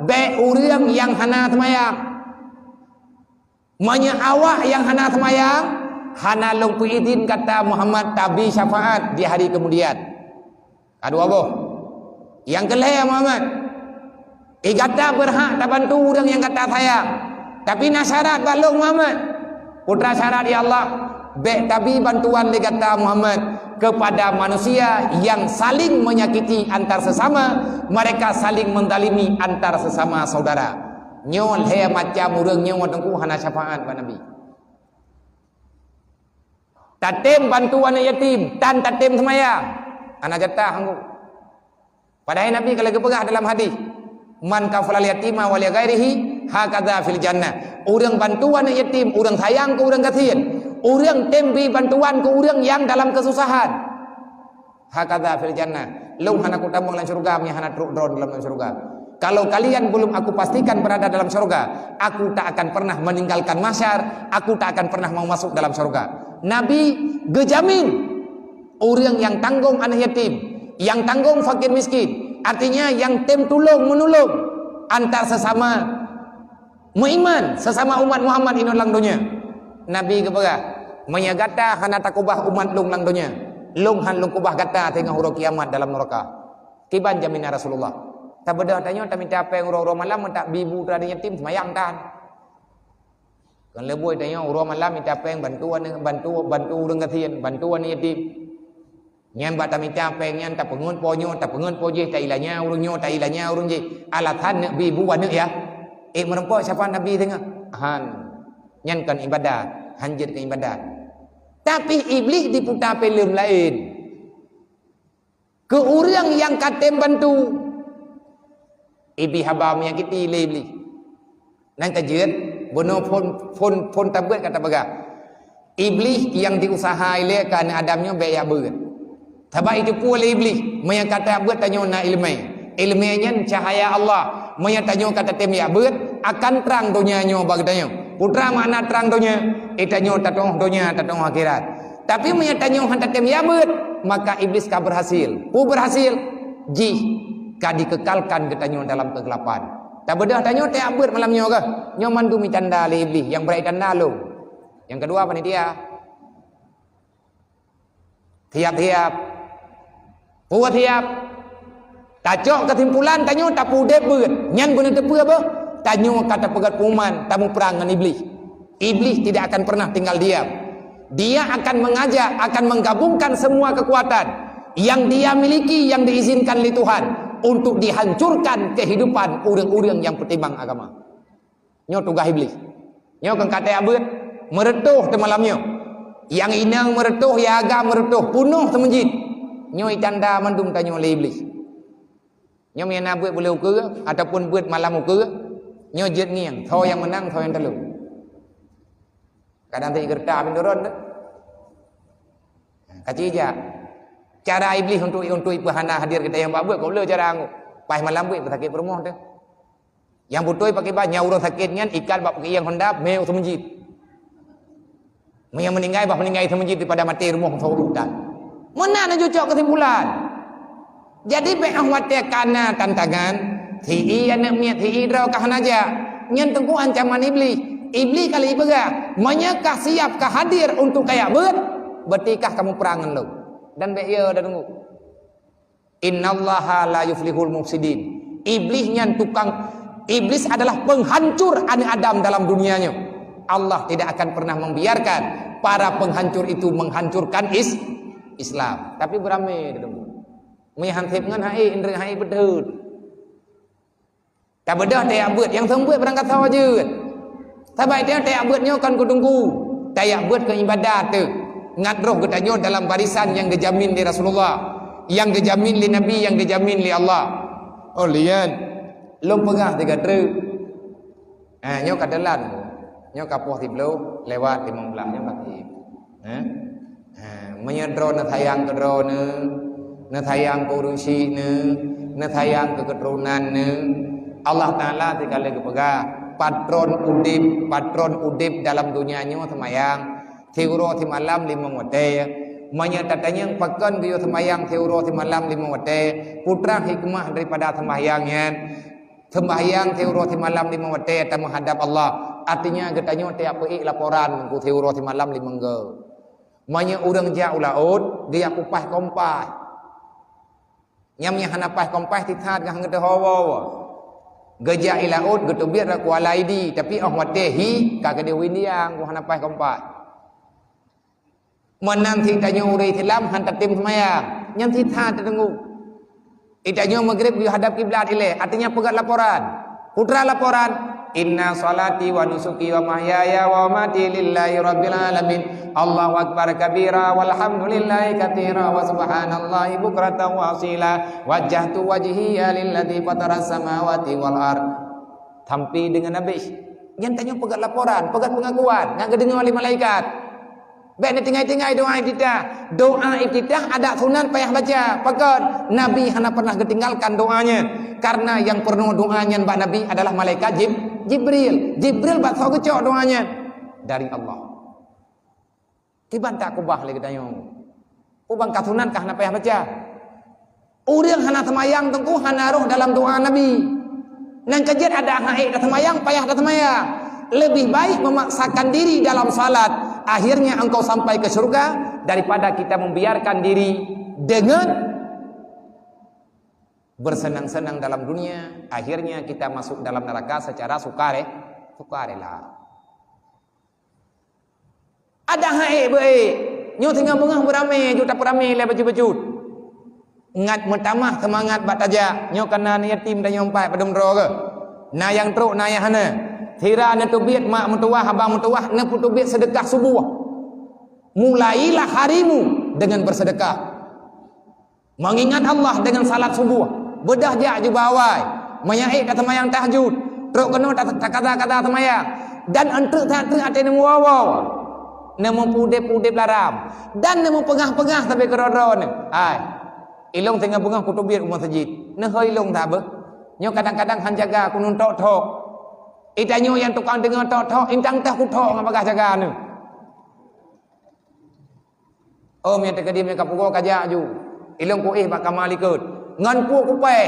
bék ureuëng nyang hana seumayang. Meunyoe awak nyang hana seumayang, hana lôn peuidin gata Muhammad tabri syafaat di hari kemudian. Ka dua boh. Nyang keu lhée, Muhammad, i gata beurhak tabantu ureuëng nyang gata sayang. Tapi na syarat bak lôn, Muhammad. Putra syarat, ya Allah, bék tabri bantuan lé gata, Muhammad, kepada manusia yang saling menyakiti antar sesama, mereka saling menzalimi antar sesama saudara. Nyoe lhée macam ureuëng nyoe teungku hana syafaat bak Nabi. Tatem bantu aneuëk yatim, tan tatem seumayang. Hana jatah anggô. Padahai Nabi ka lheueh geupeugah dalam hadis, "Man kafalal yatima wa li ghairihi, hakadha fil jannah." Ureuëng bantu aneuëk yatim, ureuëng sayang keu ureuëng gasien, ureuëng tem bri bantuan keu ureuëng nyang dalam keususahan. Hakadha fil jannah. Lôn hana kutamong lam syeuruga meunyoe hana trok droen lam syeuruga. Kalau kalian belum aku pastikan berada dalam syeuruga, aku tak akan pernah meninggalkan mahsyar, aku tak akan pernah mau masuk dalam syeuruga. Nabi geujamin ureuëng nyang tanggong aneuëk yatim, nyang tanggong fakir miskin, artinya nyang tem tulông meunulông antar sesama meuiman, sesama umat Muhammad inong lam donya. Nabi geupeugah, "Meunyoe gata hana takubah umat lôn lam donya, lôn han lôn kubah gata teungoh uroe kiamat dalam neuraka." Kiban jaminan Rasulullah. Tabeudôh tanyoe tamita péng uroe-uroe malam meutak bi bu teuradeueng yatim seumayang tan. Kon leuboi tanyoe uroe malam mita péng bantu aneuëk, bantu, bantu ureuëng gasien, bantu aneuëk yatim. Nyan bak tamita péng nyan tapeungeut po nyoe, tapeungeut po jih, tailanya ureuëng nyoe, tailanya ureuëng jih. Alasan neuk bi bu aneuëk ya. Eh, meurumpok syafaat Nabi teungoh. Han. Nyan kon ibadat, hanjeuet keu ibadat. Tapi Iblih diputa filem laén. Keu ureuëng nyang ka tem bantu, Iblih haba meunyakiti lé Iblih. Nyan ka jeuet, bunoe phon, phon, phon tabeuet ka tapeugah. Iblih nyang diusaha ilée keu aneuëk Adam nyoe bék jak beuet. Sabab jiteupeue lé Iblih, meunyoe ka tajak beuet tanyoe na iéleumé. Iéleumé nyan cahya Allah. Meunyoe tanyoe ka tatem jak beuet, akan trang donya nyoe bak geutanyoe. Peue treuk makna trang donya? Eh, tanyoe tatu'oh donya, tatu'oh akhirat. Tapi meunyoe tanyoe hana tatem jak beuet, maka Iblih ka beurhasil. Peue beurhasil? Jih ka dikeukalkan geutanyoe dalam keugelapan. Tabeudôh tanyoe tajak beuet malam nyoe keuh. Nyoe mandum jitanda lé Iblih, nyang brat jitanda lôn. Nyang keudua panitia. Siap-siap. Peue siap? Tacok keusimpulan tanyoe tapeudeb beuet. Nyan beuneuteupeu beuh. Tanyoe ka tapeugét peuman tamuprang ngon Iblih. Iblih tidak akan pernah tinggal diam. Dia akan mengajak, akan menggabungkan semua kekuatan yang dia miliki, yang diizinkan oleh Tuhan untuk dihancurkan kehidupan ureuëng-ureuëng nyang peutimang agama. Nyoe tugaih Iblih. Nyoe keu ka tajak beuet, meureutoh teumalam nyoe. Nyang inong meureutoh, nyang agam meureutoh, peunoh seumeujid. Nyoe jitanda mandum tanyoe lé Iblih. Nyoe meunyo na beuet buleuen ukeue ataupun beuet malam ukeue, nyoe jeuet ngieng, soe nyang meunang, soe nyang teulo. Kadang teuh geureutak pih duron teuh. Ka ci jak. Cara Iblih untuk, untuk ipeuhana hadir geutanyoe bak beuet, kok le cara anggô. Paih malam beuet, beusakét peurumoh teuh. Nyang beutôi pakriban, nyang ureuëng sakét nyan ikat bak peukieng honda, mé u seumeujid. Meunyoe meuninggai, bah meuninggai seumeujid daripada maté rumoh saboh uroe tan. Meunan na jicok keusimpulan. Jadi bék óh watée ka na tantangan, si ié aneuëk miet, si ié droe ka hana jak. Nyan teungku ancaman Iblih. Iblih ka lheueh jipeugah, meunyoe ka siap, ka hadir untuk kajak beuet, berarti kah kamoe prang ngon lôn. Dan bék yo, dan teungku. Innallaha la yuflihul mufsidin. Iblih nyan tukang, Iblis adalah penghancur anak Adam dalam dunia nyoe. Allah tidak akan pernah membiarkan para penghancur itu menghancurkan is-, Islam. Tapi beurame dia tunggu. Meuhan sép ngon hai, indri hai beuteuet. Tabeudôh tajak beuet, nyang seumeubeuet barangkasoe jeuet. Sabab tajak beuet nyoe kon keu teungku, tajak beuet keu ibadat teuh. Ngat roh geutanyoe dalam barisan nyang geujamin lé Rasulullah, nyang geujamin lé Nabi, nyang geujamin lé Allah. Oh lian, lôn peugah tiga treuk. Eh, nyoe ka deulan. Nyoe ka poh siploh lewat limong blah nyoe ka tieb. Eh? Ha, meunyoe droeneuh sayang keu droeneuh, neusayang keu ureuëng syiek neuh, neusayang keu keuturonan neuh, Allah Taala sikalon geupeugah, patron udeb, patron udeb dalam donya nyoe seumayang, siuroe simalam limong watée. Meunyoe tatanyong pakon geuyue seumayang siuroe simalam limong watée, peue treuk hikmah daripada seumbahyang nyan? Seumbahyang siuroe simalam limong watée tameuhadab Allah. Artinya geutanyoe tajak peuék laporan keu siuroe simalam limong go. Meunyoe ureuëng jak u laôt, geujak kupaih kompaih. Nyang meunyoe hana paih kompaih, tithat geuh geuteuho woe-woe. Geujak i laôt, geuteubiet rot kuala idi, tapi óh watée hi, ka keudeh windiang, ku hana paih kompaih. Meunan si tanyoe ureuëng Islam han tatem seumayang, nyan sitha tadeungoe. Di tanyoe Maghrib geuyue hadab kiblat ilée, artinya peugét laporan. Peue treuk laporan, "Inna sholati wa nusuki wa mahyaya wa mamati lillahi rabbil alamin. Allahu akbar kabira walhamdulillahi katsira wa subhanallahi bukratan wa asila. Wajjahtu wajhiya lilladzi fataras samawati wal ard." Sampai deungon habéh. Nyan tanyoe peugét laporan, peugét peungakuan, nyan geudeungoe lé malaikat. Bék neutinggai-tinggai doa iftitah. Doa iftitah adat sunat payah baca. Pakon? Nabi hana pernah geutinggalkan doa nyan. Karena nyang peurunoe doa nyan bak Nabi adalah malaikat Jib-, Jibril. Jibril bak soe geucok doa nyan? Dari Allah. Kiban tak keubah lé geutanyoe. Peue ban ka sunat ka hana payah baca. Ureuëng hana seumayang teungku hana roh dalam doa Nabi. Nyang keujeuet adak han ék taseumayang, payah taseumayang. Lebih baik memaksakan diri dalam salat, akhirnya engkau sampai ke surga, daripada kita membiarkan diri dengan bersenang-senang dalam dunia, akhirnya kita masuk dalam neraka secara sukare-, sukarela. Adak han ék beu ék. Nyoe singoh beungoh beuramé, jeuet tapeuramé lé bacut-bacut. Ngat meutamah seumangat bak tajak. Nyoe ka na yatim tanyoe empat padum droe keuh. Na nyang trok, na nyang hana. Sira neuteubiet mak meutuwah, abang meutuwah, neupeuteubiet seudeukah suboh. Mulailah harimu dengan bersedekah. Mengingat Allah dengan salat suboh, beudôh jak juba awai, meunyaék taseumayang tahajud, trok keunoe ta-, takaza-kaza seumayang, dan eunteuk that-that até neumuwoe-woe. Neumeupeudeb-udeb laram, dan neumeupeugah-peugah sabe keudroe-droe neuh. Hai, ilong singoh beungoh kuteubiet u meuseujid. Neuhôi ilong sabe. Nyoe kadang-kadang han jaga kunun tok-tok. Itanyoe nyang tukang deungoe tok-tok, intang teuh kutok ngon bagah jaga neuh. Oh, meunyo teukeudi meunyo ka pugoe ka jak ju. Ilong kuéh bak kama likot. Ngon kueh kupéh.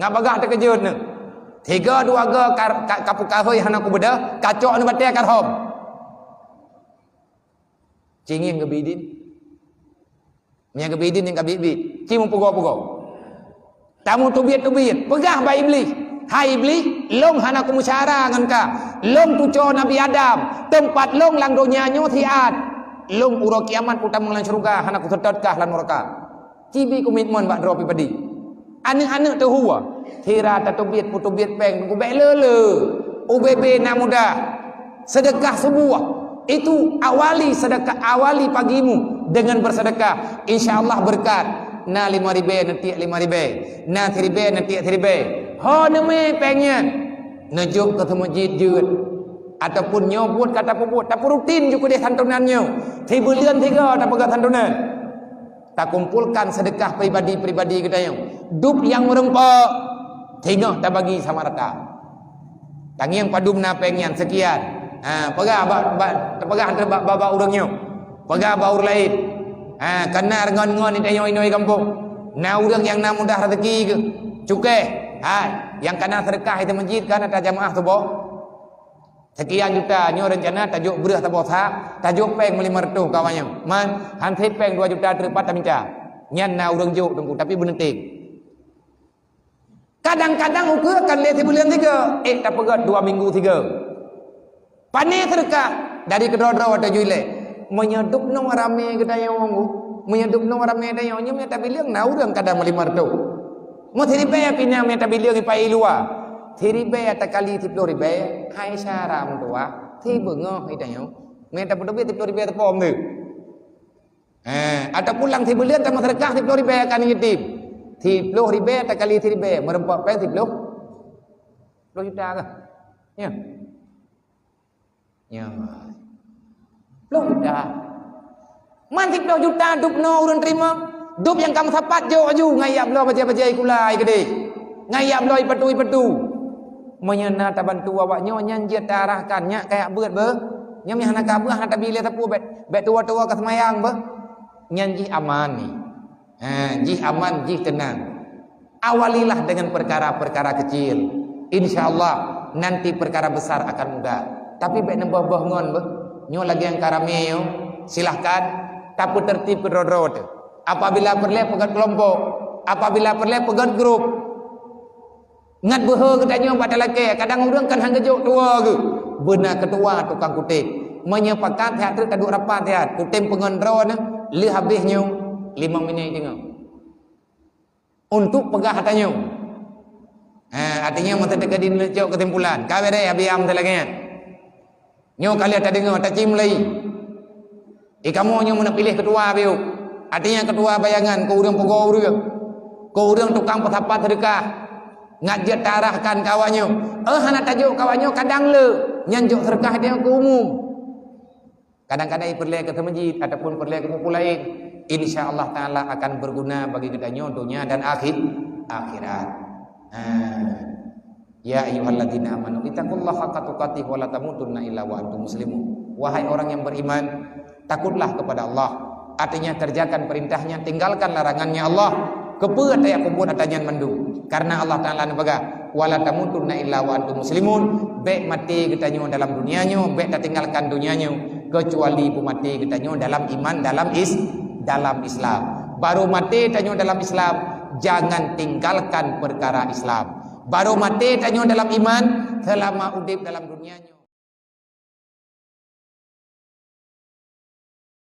Ngon bagah teukeujot neuh. Tiga dua ga ka, ka, ka pukahôi hana kubeudôh, kacok neuh batée ka rhom. Ci ngieng geubi idin. Meunyo geubi idin nyang ka biet-biet. Ci meupugoe-pugoe. Tameutubiet-tubiet, peugah bak Iblih, "Hai Iblih, lôn hana kumeusyara ngon kah. Lôn tuco Nabi Adam, teumpat lôn lam donya nyoe siat. Lôn uroe kiamat kutamong lam syeuruga, hana kuseutôt kah lam nuraka." Ci bi komitmen bak droe pribadi. Aneuk-aneuk teuhue, sira tatubiet-putubiet péng, bék le-le. U B B na mudah. Sedekah suboh. Itu awali sedekah, awali pagimu dengan bersedekah. Insya Allah berkat. Na lima ribée, neutiek lima ribée. Na siribée, neutiek siribée. Ho neumé péng nyan. Neujok keu seumeujid jeuet. Ataupun nyoe buet ka tapeubuet, tapeurutin ju keudeh santunan nyoe. Sibuleuen sigoe tapeugah santunan. Takumpulkan sedekah pribadi-pribadi geutanyoe. Dub nyang meureumpok, singoh tabagi sama rata. Tangieng padub na péng nyan seukian. Ha, peugah bak, bak, peugah bak, bak, bak ureuëng nyoe. Peugah bak ureuëng laén. Ha, kana ngon-ngon di tanyoe inong gampông. Na ureuëng nyang na mudah rezeki geuh. Cukéh. Hai, nyang kana seudeukah itu masjid kana tajamaah suboh. Seukian juta, nyoe reuncana tajok breueh saboh sak, tajok péng meulimong reutôh kawan nyoe. Man, han sép péng dua juta treuk pat taminta. Nyan na ureuëng jok teungku, tapi beuneunteng. Kadang-kadang ukeue kan lé sibuleuen sigoe, ék tapeugét dua minggu sigoe. Pané seudeukah dari keudroe-droe tajui lé. Meunyoe dubnoe ramé geutanyoe, meunyoe dubnoe ramé tanyoe, nyoe meunyoe tabileueng na ureuëng kadang meulimong reutôh. Meusiribée pih na meunyoe tabileueng ipai luwa. Siribée takali siplôh ribée, hai syara meutuwah, sibeungoh itanyoe. Meunyoe tapeutubiet siplôh ribée teupom tu. Eh, ataupun lam sibuleuen tameuseudeukah siplôh ribée akan yatim. Siplôh ribée takali siribée, meureumpok péng siplôh, siplôh juta kah? Ya. Ya. Siplôh juta. Man siplôh juta dubnoe ureuëng teurimong. Dub nyang ka meusapat jok aju, ngon jak bloe bajée-bajée sikula keudeh. Ngon jak bloe ipatu-ipatu. Meunyoe na tabantu awak nyoe, nyan jeuet taarahkan, nyak kajak beuet beuh. Nyoe meuhana ka beuet, hana tabi lé sapeue, bék, bék tuwoe-tuwoe ka seumayang beuh. Nyan jih aman ni. Ha, jih aman, jih teunang. Awalilah dengan perkara-perkara kecil. Insya Allah, nanti perkara besar akan mudah. Tapi bék neuboh-boh ngon beuh. Nyoe lagée nyang ka ramé nyoe, silahkan tapeuteurtib keudroe-droe teuh. Apabila peureulée peugét keulompok, apabila peureulée peugét grup. Ngat beuhe geutanyoe bak talakée, kadang ureuëng kan han geujok tuwoe geuh. Beuna keutuwa tukang kutem. Meunyoe pakat siat treuk taduek rapat siat, kutem peungon droeneuh, lheueh habéh nyoe limong minét teungoh. Untuk peugah ata nyoe. Ha, artinya masa teuka di cok kesimpulan. Ka beres habéh am lagée nyan. Nyoe ka lheueh tadeungoe, taci mulai. Di kamoe nyoe meuneuk piléh keutua biôh. Artinya keutua bayangan keu ureuëng pugoe ureuëng. Keu ureuëng tukang peusapat seudeukah. Ngat jeuet taarahkan keu awak nyoe. Eh, hana tajok keu awak nyoe kadang le. Nyan jok seudeukah tanyoe keu umum. Kadang-kadang peureulée keu seumeujid ataupun peureulée keu peue laén. Insya Allah Taala akan berguna bagi geutanyoe donya dan akhir, akhirat. Ha. Ya ayyuhalladzina amanu ittaqullaha haqqa tuqatih wa la tamutunna illa wa antum muslimun. Wahai orang yang beriman, takutlah kepada Allah. Artinya kerjakan perintahnya, tinggalkan larangannya Allah. Keupeue tajak peubuet ata nyan mandum? Karena Allah Taala neupeugah, "Wa la tamutunna illa wa antum muslimun." Bék maté geutanyoe dalam dunia nyoe, bék tatinggalkan dunia nyoe, kecuali beumaté geutanyoe dalam iman, dalam is-, dalam Islam. Baru maté tanyoe dalam Islam, jangan tinggalkan perkara Islam. Baru maté tanyoe dalam iman, selama udeb dalam dunia nyoe.